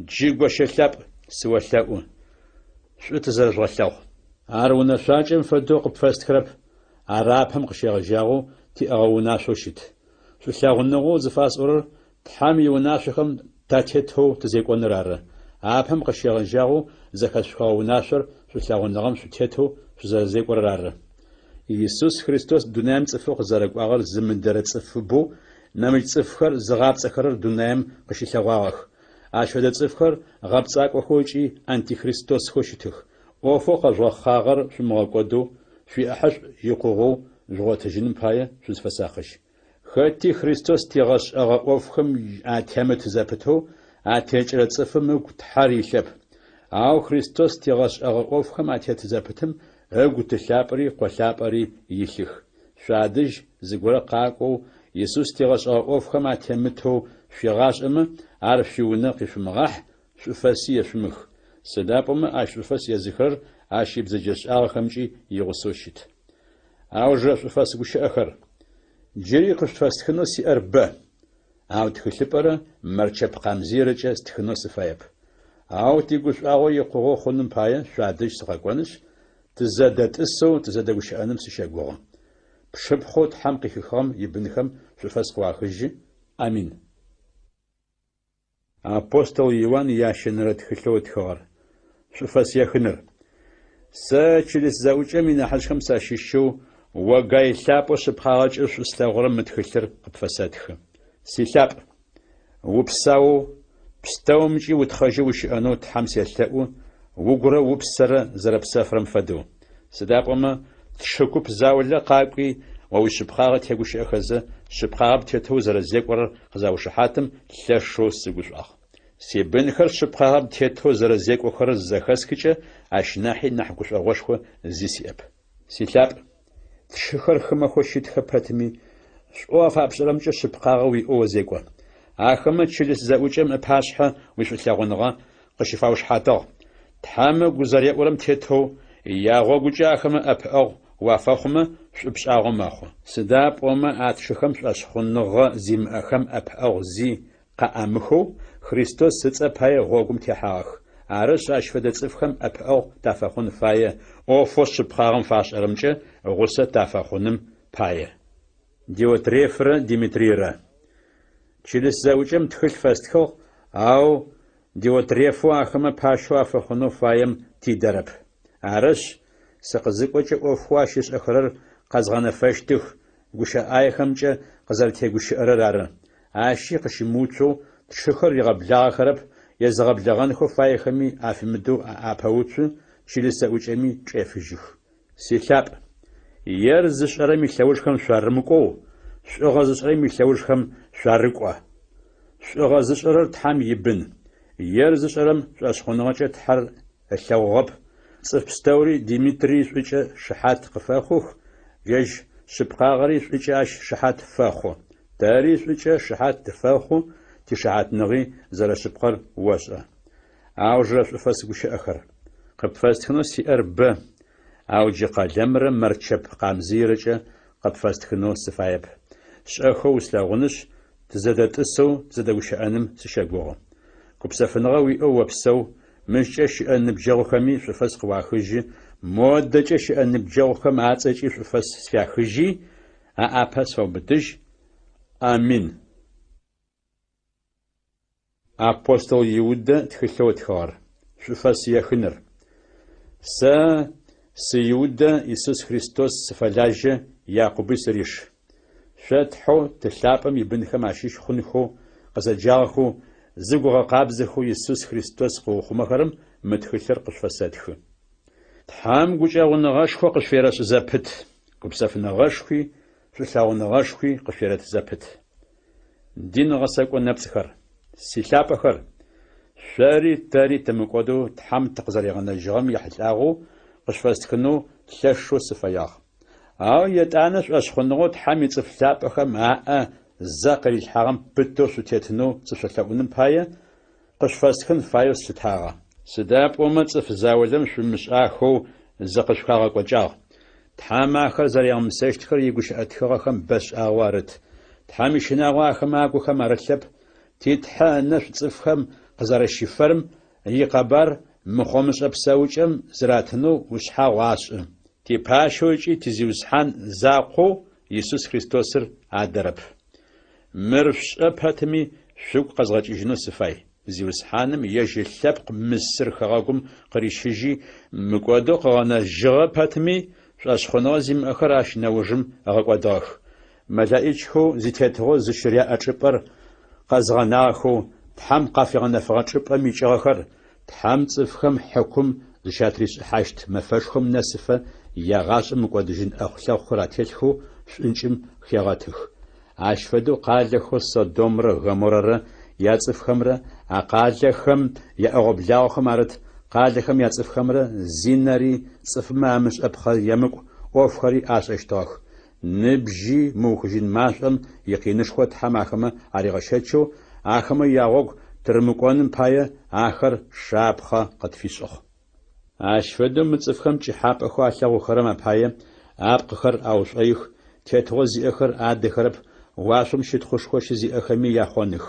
Джы, гощэ лъапӏ, сыолъэӏу, шӏу тызэрэжъугъэлъэгъу. Ар унэшъуакӏэм фэдэу къыпфэстхырэп, ар апэм къыщегъэжьагъэу тиӏэгъэ унашъоу щыт. Шӏулъэгъуныгъэу зыфасӏорэр Тхьэм иунашъохэм татетэу тызекӏоныр ары. Апэм къыщегъэжьагъэу зэхэшъухыгъэ унашъор шӏулъэгъуныгъэм шъутетэу шъузэрэзекӏорэр ары. Исус Христос дунаим цӏыфэу къызэрэкӏуагъэр зымыдэрэ цӏыфыбэу нэмыкӏ цӏыфхэр зыгъапцӏэхэрэр дунаим къыщылъэгъуагъэх. Ащ фэдэ цӏыфхэр гъэпцӏакӏохэу ыкӏи антихристосхэу щытых. ӏофэу къэжъугъэхъагъэр шъумыгъэкӏодэу, шъуиӏахьышӏу икъугъэу жъугъотыжьыным пае шъузфэсакъыжь. Хэти Христос тигъэшӏэгъэ ӏофхэм атемыт зэпытэу атекӏырэ цӏыфым ыгу Тхьэр илъэп. Ау Христос тигъэшӏэгъэ ӏофхэм атет зэпытым ыгу Ты лъапӏэри Къо лъапӏэри илъых. Шъуадэжь зыгорэ къакӏоу Исус тигъэшӏэгъэ ӏофхэм атемытэу шъуигъашӏэмэ, ар шъуиунэ къишъумыгъахь, шӏуфэси ешъумых. Сыда пӏомэ ащ шӏуфэс езыхырэр ащ ибзэджэшӏагъэхэмкӏи игъусэу щыт. Аужырэ шӏуфэс гущыӏэхэр. Джыри къышъуфэстхынэу сиӏэр бэ, ау тхылъыпӏэрэ мэрчэп къамзыйрэкӏэ стхынэу сыфаеп. Ау тигушӏуагъо икъугъэу хъуным пае шъуадэжь сыкъэкӏонышъ, тызэдэтӏысэу тызэдэгущыӏэным сыщэгугъы. Пшыпхъоу Тхьэм къыхихыгъэм ибынхэм шӏуфэс къыуахыжьы. Амин. Апостол Иуан ящэнэрэ тхылъэу ытхыгъэр. Шӏуфэс ехыныр. Сэ чылыс зэӏукӏэм инахьыжъхэм сащыщэу, о Гай лъапӏэу шъыпкъагъэкӏэ шӏу слъэгъурэм мы тхылъыр къыпфэсэтхы. Силъапӏ, упсаоу, пстэумкӏи утхъэжьэу ущыӏэнэу Тхьэм селъэӏу, угурэ упсэрэ зэрэпсэфырэм фэдэу. Сыда пӏомэ, тшы куп заулэ къакӏуи, о уишъыпкъагъэ тегущыӏэхэзэ, шъыпкъагъэм тетэу узэрэзекӏорэр къызаушыхьатым, лъэшэу сыгушӏуагъ. Сибынхэр шъыпкъагъэм тетэу зэрэзекӏохэрэр зызэхэсхыкӏэ, ащ нахьи нахь гушӏогъошхо зи сиӏэп. Силъапӏ, тшыхэр хымэхэу щытхэ пэтми, шӏоу афапшӏэрэмкӏэ шъыпкъагъэ уиӏэу озекӏо. Ахэмэ чылыс зэӏукӏэм ыпашъхьэ уишӏулъэгъуныгъэ къыщыфаушыхьатыгъ. Тхьэм ыгу зэреӏурэм тетэу, ягъогукӏэ ахэмэ ӏэпыӏэгъу уафэхъумэ, шӏу пшӏагъэу мэхъу. Сыда пӏомэ а тшыхэм шӏошъхъуныгъэ зимыӏэхэм ӏэпыӏэгъу зи къаӏамыхэу, Христос ыцӏэ пае гъогум техьагъэх. Арышъ, ащ фэдэ цӏыфхэм ӏэпыӏэгъу тафэхъун фае, ӏофэу шъыпкъагъэм фашӏэрэмкӏэ гъусэ тафэхъуным пае. Диотрефрэ Димитрийрэ. Чылыс зэӏукӏэм тхылъ фэстхыгъ, ау Диотрефэу ахэмэ пащэу афэхъунэу фаем тидэрэп. Арышъ, сыкъызыкӏокӏэ ӏофхэу ащ ышӏэхэрэр къэзгъэнэфэщтых, гущыӏэ ӏаехэмкӏэ къызэрэтегущыӏэрэр ары. Ащи къыщымыуцоу тшыхэр ригъэблагъэхэрэп, езыгъэблэгъэнхэу фаехэми афимыдэу апэуцу, чылыс зэӏукӏэми чӏефыжьых. Силъапӏ, ер зышӏэрэм илъэужхэм шъуарымыкӏоу, шӏугъэ зышӏэрэм илъэужхэм шъуарыкӏо. Шӏугъэ зышӏэрэр Тхьэм ибын. Ер зышӏэрэм шӏошъхъуныгъэкӏэ Тхьэр ылъэгъугъэп. Цӏыф пстэури Димитрий шӏукӏэ шыхьат къыфэхъух, ежь шъыпкъагъэри шӏукӏэ ащ шыхьат фэхъу. Тэри шӏукӏэ шыхьат тыфэхъу, тишыхьатныгъи зэрэшъыпкъэр ошӏэ. Аужырэ шӏуфэс гущыӏэхэр. Къыпфэстхынэу сиӏэр бэ, ау джы къэлэмрэ мэрчэп къамзыйрэкӏэ къыпфэстхынэу сыфаеп. Шӏэхэу услъэгъунышъ, тызэдэтӏысэу тызэдэгущыӏэным сыщэгугъы. Гупсэфыныгъэ уиӏэу опсэу, мыщкӏэ щыӏэ ныбджэгъухэми шӏуфэс къыуахыжьы, модэкӏэ щыӏэ ныбджэгъухэм ацӏэкӏи шӏуфэс сфяхыжьи, аӏапэ сфэубытыжь. Амин. Апостол Иудэ тхылъэу ытхыгъэр. Шӏуфэс ехыныр. Сэ сы Иудэ Исус Христос сыфэлажьэ, Якъуби сыриш. Шъо Тхьэу Ты лъапӏэм ибынхэм ащыщ хъунхэу къызэджагъэхэу, зыгу ыгъэкъабзэхэу Исус Христос къыухъумэхэрэм мы тхылъыр къышъуфэсэтхы. Тхьэм гукӏэгъуныгъэшхо къышъуерэшӏ зэпыт, гупсэфыныгъэшхуи шӏулъэгъуныгъэшхуи къышъуерэт зэпыт. Дин гъэсэкӏо нэпцӏхэр. Силъапӏэхэр! Шъори тэри тымыкӏодэу Тхьэм тыкъызэригъэнэжьыгъэм ехьылӏагъэу къышъуфэстхынэу лъэшэу сыфэягъ. Ау етӏанэ шӏошъхъуныгъэу Тхьэм ицӏыф лъапӏэхэм аӏэ зэ къырилъхьагъэм пытэу шъутетынэу сышъолъэӏуным пае къышъуфэстхын фаеу слъытагъэ. Сыда пӏомэ цӏыф заулэм шъумышӏахэу зыкъышъухагъэкӏокӏагъ. Тхьэм ахэр зэригъэмысэщтхэр игущыӏэ тхыгъэхэм бэшӏагъэу арыт. Тхьэм ищынагъо ахэмэ агухэм арылъэп, ти Тхьэ ынэшӏу цӏыфхэм къызэрэщифэрэм икъэбар мыхъомышӏэ псэукӏэм зыратынэу ушъхьагъу ашӏы. Типащэу ыкӏи ти Зиусхьан закъоу Исус Христосыр адэрэп. Мыр шъушӏэ пэтми, шъугу къэзгъэкӏыжьынэу сыфай. Зиусхьаным ежь ылъэпкъ Мысыр хэгъэгум къырищыжьи, мыкӏодэу къыгъэнэжьыгъэ пэтми, шӏошъхъуныгъэ зимыӏэхэр ащ нэужым ыгъэкӏодыгъэх. Мэлэӏичхэу зитетыгъо зыщыряӏэ чӏыпӏэр къэзыгъэнагъэхэу, Тхьэм къафигъэнэфэгъэ чӏыпӏэм икӏыгъэхэр, Тхьэм цӏыфхэм хьыкум зыщатришӏыхьащт мэфэшхом нэсыфэ ягъашӏэ мыкӏодыжьын ӏэхъу-лъэхъухэр ателъхэу шӏункӏым хегъэтых. Ащ фэдэу къалэхэу Содомрэ Гоморрэрэ яцӏыфхэмрэ а къалэхэм яӏэгъо-благъохэм арыт къалэхэм яцӏыфхэмрэ зинэри цӏыфмэ амышӏэпхъэ емыкӏу ӏофхэри ашӏэщтыгъэх. Ныбжьи мыухыжьын машӏом икъинышхо Тхьэм ахэмэ аригъэщэчэу, ахэмэ ягъогу тырымыкӏоным пае ахэр шапхъэ къытфишӏыгъ. Ащ фэдэу мы цӏыфхэм пкӏыхьапӏэхэу алъэгъухэрэм апае апкъыхэр аушӏоих, тетыгъо зиӏэхэр адэхэрэп, уашъом щытхъушхо щызиӏэхэми яхъоных.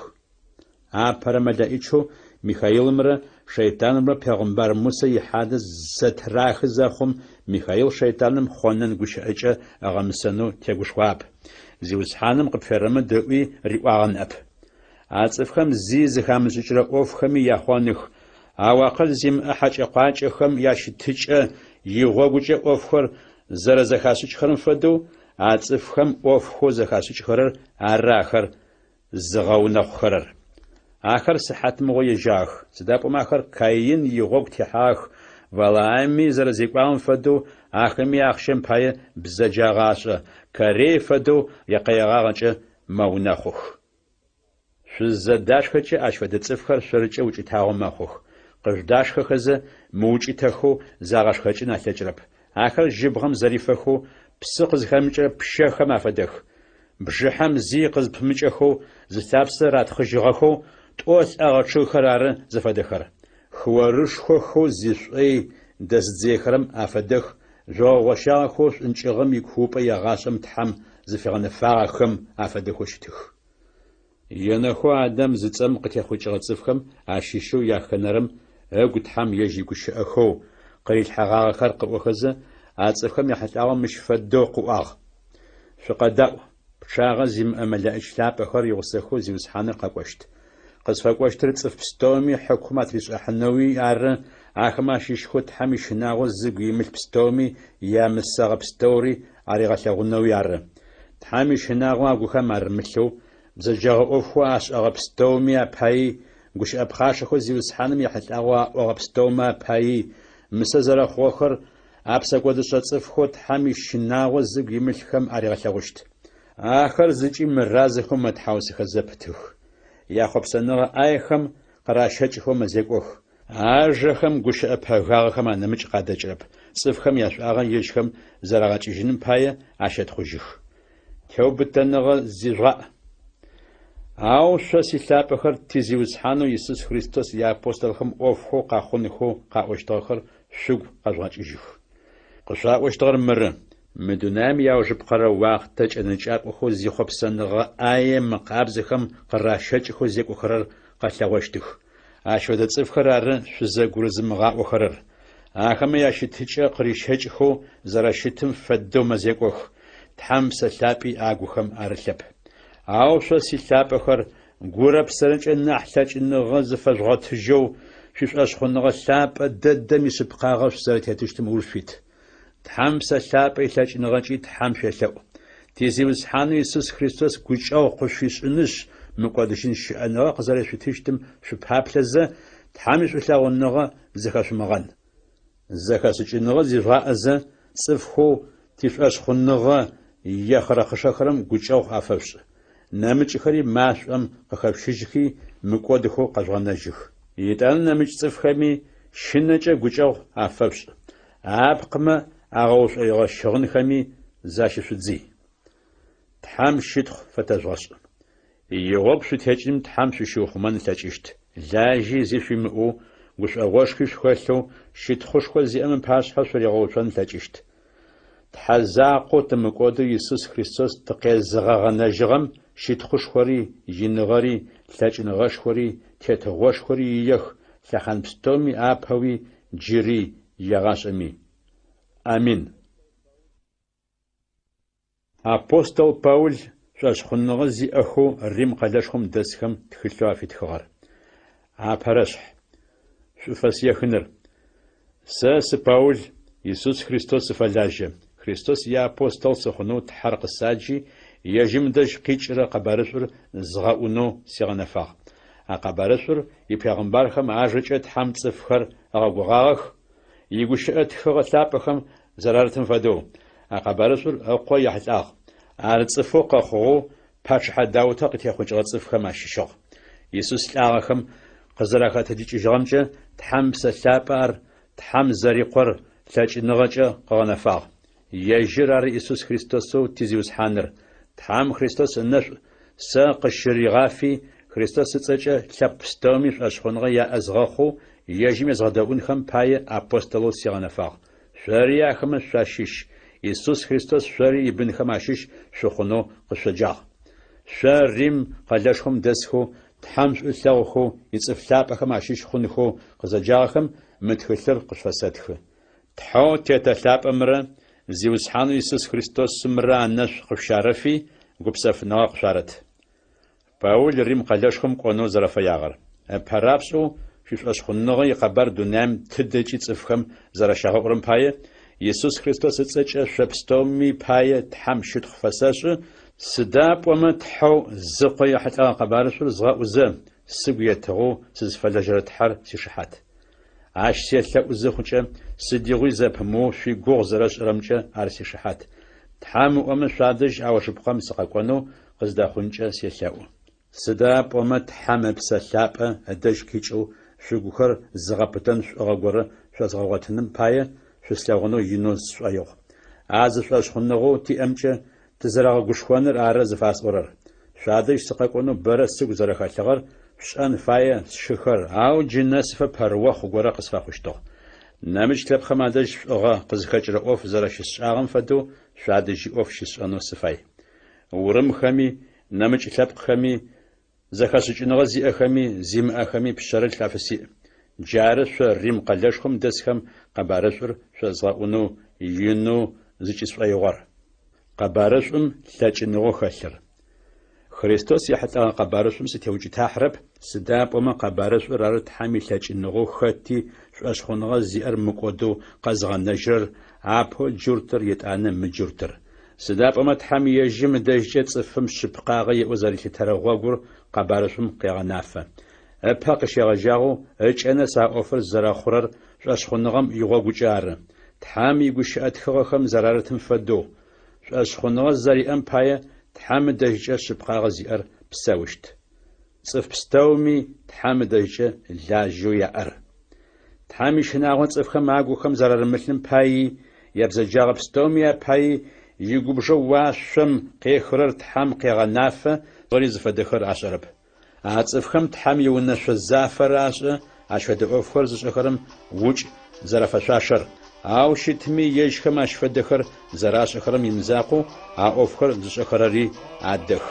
Апэрэ мэлэӏичэу Михаилымрэ шэйтанымрэ пегъымбар Мусэ ихьадэ зэтырахы зэхъум, Михаил шэйтаным хъонэн гущыӏэкӏэ ыгъэмысэнэу тегушхуагъэп, Зиусхьаным къыпферэмыд ыӏуи риӏуагъэ ныӏэп. А цӏыфхэм зи зыхамышӏыкӏырэ ӏофхэми яхъоных, ау акъыл зимыӏэ хьэкӏэ-къуакӏэхэм ящытыкӏэ игъогукӏэ ӏофхэр зэрэзэхашӏыкӏхэрэм фэдэу, а цӏыфхэм ӏофхэу зэхашӏыкӏхэрэр ары ахэр зыгъэунэхъухэрэр. Ахэр сыхьатмыгъо ежьагъэх, сыда пӏомэ ахэр Каин игъогу техьагъэх, Валаами зэрэзекӏуагъэм фэдэу ахэми ахъщэм пае бзэджагъэ ашӏэ, Корей фэдэу якъэегъагъэкӏэ мэунэхъух. Шъуззэдашхэкӏэ ащ фэдэ цӏыфхэр шъоркӏэ укӏытагъо мэхъух, къыжъудашхэхэзэ мыукӏытэхэу загъэшхэкӏын алъэкӏырэп. Ахэр жьыбгъэм зэрифэхэу псы къызхэмыкӏырэ пщэхэм афэдэх. Бжыхьэм зи къызпымыкӏэхэу зылъапсэ ратхъыжьыгъэхэу тӏо лӏэгъэ чъыгхэр ары зыфэдэхэр. Хыорышхохэу зишӏой дэзыдзыехэрэм афэдэх жъогъо гъощагъэхэу шӏункӏыгъэм икуупӏэ егъашӏэм Тхьэм зыфигъэнэфагъэхэм афэдэхэу щытых. Енэхэу Адам зыцӏэм къытехъукӏыгъэ цӏыфхэм ащыщэу яхэнэрэм ыгу Тхьэм ежь игущыӏэхэу къырилъхьэгъагъэхэр къыӏохэзэ, а цӏыфхэм яхьылӏагъэу мыщ фэдэу къыӏуагъ, Шъукъэдаӏу, пчъагъэ зимыӏэ мэлэӏич лъапӏэхэр игъусэхэу Зиусхьаныр къэкӏощт. Къызфэкӏощтыр цӏыф пстэуми хьыкум атришӏыхьынэуи ары, ахэмэ ащыщхэу Тхьэм ищынагъо зыгу имылъ пстэуми ямысэгъэ пстэури аригъэлъэгъунэуи ары. Тхьэм ищынагъо агухэм арымылъэу, бзэджэгъэ ӏофхэу ашӏэгъэ пстэуми апаий, гущыӏэ пхъашэхэу Зиусхьаным ехьылӏагъэу аӏогъэ пстэумэ апаий, мысэ зэрэхъугъэхэр а псэкӏодышӏэ цӏыфхэу Тхьэм ищынагъо зыгу имылъхэм аригъэлъэгъущт. Ахэр зыкӏи мыразэхэу мэтхьаусыхэ зэпытых. Яхъопсэныгъэ ӏаехэм къыращэкӏхэу мэзекӏох. Ажэхэм гущыӏэ пэгагъэхэм анэмыкӏ къадэкӏырэп, цӏыфхэм яшӏуагъэ ежьхэм зэрагъэкӏыжьыным пае ащэтхъужьых. Теубытэныгъэ зижъугъаӏ. Ау шъо, силъапӏэхэр, ти Зиусхьанэу Исус Христос иапостолхэм ӏофхэу къэхъунхэу къаӏощтыгъэхэр шъугу къэжъугъэкӏыжьых. Къышъуаӏощтыгъэр мыры: мы дунаим иаужыпкъэрэ уахътэ кӏэнэкӏакӏохэу зихъопсэныгъэ ӏае мыкъабзэхэм къыращэкӏхэу зекӏохэрэр къэлъэгъощтых. Ащ фэдэ цӏыфхэр ары шъузэгурызымыгъаӏохэрэр. Ахэмэ ящытыкӏэ къырищэкӏхэу зэрэщытым фэдэу мэзекӏох, Тхьэм Псэ Лъапӏи агухэм арылъэп. Ау шъо, силъапӏэхэр, гурэ псэрэкӏэ нахь лъэкӏыныгъэ зыфэжъугъотыжьэу, шъуишӏошъхъуныгъэ лъапӏэ дэдэм ишъыпкъагъэ шъузэрэтетыщтым ыуж шъуит. Тхьэм Псэ Лъапӏэ илъэкӏыныгъэкӏи Тхьэм шъуелъэӏу. Ти Зиусхьанэу Исус Христос гукӏэгъу къышъуфишӏынышъ, мыкӏодыжьын щыӏэныгъэ къызэрешъутыщтым шъупаплъэзэ, Тхьэм ишӏулъэгъуныгъэ зыхэшъумыгъэн. Зэхэшӏыкӏыныгъэ зижъугъаӏэзэ, цӏыфхэу тишӏошъхъуныгъэ ехъырэхъышэхэрэм гукӏэгъу афэшъушӏ. Нэмыкӏхэри машӏом къыхэшъущыжьхи, мыкӏодыхэу къэжъугъэнэжьых. Етӏанэ нэмыкӏ цӏыфхэми щынэкӏэ гукӏэгъу афэшъушӏ. Апкъымэ агъэушӏоигъэ щыгъынхэми защышъудзый. Тхьэм щытхъу фэтэжъугъэшӏ. Игъогу шъутекӏыным Тхьэм шъущиухъумэн ылъэкӏыщт. Лажьи зи шъуимыӏэу, гушӏогъошхуи шъухэлъэу, щытхъушхо зиӏэм ыпашъхьэ шъуригъэуцон ылъэкӏыщт. Тхьэ закъоу тымыкӏодэу Исус Христос тыкъезыгъэгъэнэжьыгъэм щытхъушхори, иныгъэри, лъэкӏыныгъэшхори, тетыгъошхори иех лъэхъан пстэуми апэуи джыри егъашӏэми. Амин. Апостол Паул шӏошъхъуныгъэ зиӏэхэу Рим къэлэшхом дэсхэм тхылъэу афитхыгъэр. Апэрэшъхь. Шӏуфэс ехыныр. Сэ сы Паул, Исус Христос сыфэлажьэ. Христос иапостол сыхъунэу Тхьэр къысаджи, ежьым дэжь къикӏырэ къэбарышӏур згъэӏунэу сигъэнэфагъ. А къэбарышӏур ипегъымбархэм ажэкӏэ Тхьэм цӏыфхэр ыгъэгугъагъэх, игущыӏэ тхыгъэ лъапӏэхэм зэрарытым фэдэу, а къэбарышӏур Ыкъо ехьылӏагъ. Ар цӏыфэу къэхъугъэу пачъыхьэ Даутэ къытехъукӏыгъэ цӏыфхэм ащыщыгъ. Исус лӏагъэхэм къызэрахэтэджыкӏыжьыгъэмкӏэ Тхьэм Псэ Лъапӏэ ар Тхьэм зэри Къор лъэкӏыныгъэкӏэ къыгъэнэфагъ. Ежьыр ары Исус Христосэу ти Зиусхьаныр. Тхьэм Христос ынэшӏу сэ къысщыригъафи, Христос ыцӏэкӏэ лъэпкъ пстэуми шӏошъхъуныгъэ яӏэ згъэхъоу, ежьым езгъэдэӏунхэм пае апостолэу сигъэнэфагъ. Шъори ахэмэ шъуащыщ, Исус Христос шъори ибынхэм ащыщ шъухъунэу къышъоджагъ. Шъо Рим къэлэшхом дэсхэу, Тхьэм шӏу ылъэгъухэу, ицӏыф лъапӏэхэм ащыщ хъунхэу къызэджагъэхэм мы тхылъыр къышъуфэсэтхы. Тхьэу Тетэ лъапӏэмрэ Зиусхьанэу Исус Христосымрэ анэшӏу къышъущарэфи, гупсэфыныгъэ къышъуарэт. Паул Рим къэлэшхом кӏонэу зэрэфэягъэр. Ыпэрапшӏэу шъуишӏошъхъуныгъэ икъэбар дунаим тыдэкӏи цӏыфхэм зэрэщагъэӏурэм пае, Исус Христос ыцӏэкӏэ шъо пстэуми пае Тхьэм щытхъу фэсэшӏы, сыда пӏомэ Тхьэу зы Къо ехьылӏэгъэ къэбарышӏур згъэӏузэ, сыгу етыгъэу сызфэлэжьэрэ Тхьэр сишыхьат. Ащ селъэӏу зыхъукӏэ, сыдигъуи зэпымыоу шъуигугъу зэрэсшӏырэмкӏэ ар сишыхьат. Тхьэм ыӏомэ, шъуадэжь аужыпкъэм сыкъэкӏонэу къыздэхъункӏэ селъэӏу. Сыда пӏомэ Тхьэм Ыпсэ Лъапӏэ ыдэжь къикӏэу шъугухэр зыгъэпытэн шӏугъэ горэ шъозгъэгъотыным пае шъуслъэгъунэу инэу сшӏоигъу. А зы шӏошъхъуныгъэу тиӏэмкӏэ тызэрэгъэгушхоныр ары зыфасӏорэр. Шъуадэжь сыкъэкӏонэу бэрэ сыгу зэрэхэлъыгъэр шъушӏэн фае, сшыхэр, ау джы нэсыфэ пэрыохъу горэ къысфэхъущтыгъ. Нэмыкӏ лъэпкъхэм адэжь шӏугъэ къызхэкӏырэ ӏоф зэрэщысшӏагъэм фэдэу шъуадэжьи ӏоф щысшӏэнэу сыфай. Урымхэми, нэмыкӏ лъэпкъхэми, зэхэшӏыкӏыныгъэ зиӏэхэми, зимыӏэхэми пшъэрылъ афысиӏ. Джары шъо Рим къэлэшхом дэсхэм къэбарышӏур шъозгъэӏунэу инэу зыкӏысшӏоигъор. Къэбарышӏум лъэкӏыныгъэу хэлъыр. Христос ехьылӏэгъэ къэбарышӏум сытеукӏытахьырэп, сыда пӏомэ къэбарышӏур ары Тхьэм илъэкӏыныгъэу хэти шӏошъхъуныгъэ зиӏэр мыкӏодэу къэзыгъэнэжьырэр, апэу джуртыр етӏанэ мыджуртыр. Сыда пӏомэ Тхьэм ежьым ыдэжькӏэ цӏыфым шъыпкъагъэ иӏэу зэрилъытэрэ гъогур къэбарышӏум къегъэнафэ. Ыпэ къыщегъэжьагъэу ыкӏэ нэс а ӏофыр зэрэхъурэр шӏошъхъуныгъэм игъогукӏэ ары, Тхьэм игущыӏэ тхыгъэхэм зэрарытым фэдэу, Шӏошъхъуныгъэ зэриӏэм пае Тхьэм ыдэжькӏэ шъыпкъагъэ зиӏэр псэущт. Цӏыф пстэуми Тхьэм ыдэжькӏэ лажьэу яӏэр. Тхьэм ищынагъо цӏыфхэм агухэм зэрарымылъым паий, ябзэджагъэ пстэуми апаий игубжэу уашъом къехырэр Тхьэм къегъэнафэ, ори зыфэдэхэр ашӏэрэп. А цӏыфхэм Тхьэм иунэшъо зафэр ашӏэ ащ фэдэ ӏофхэр зышӏэхэрэм укӏ зэрэфэшъуашэр. Ау щытми, ежьхэм ащ фэдэхэр зэрашӏэхэрэм имызакъоу, а ӏофхэр зышӏэхэрэри адэх.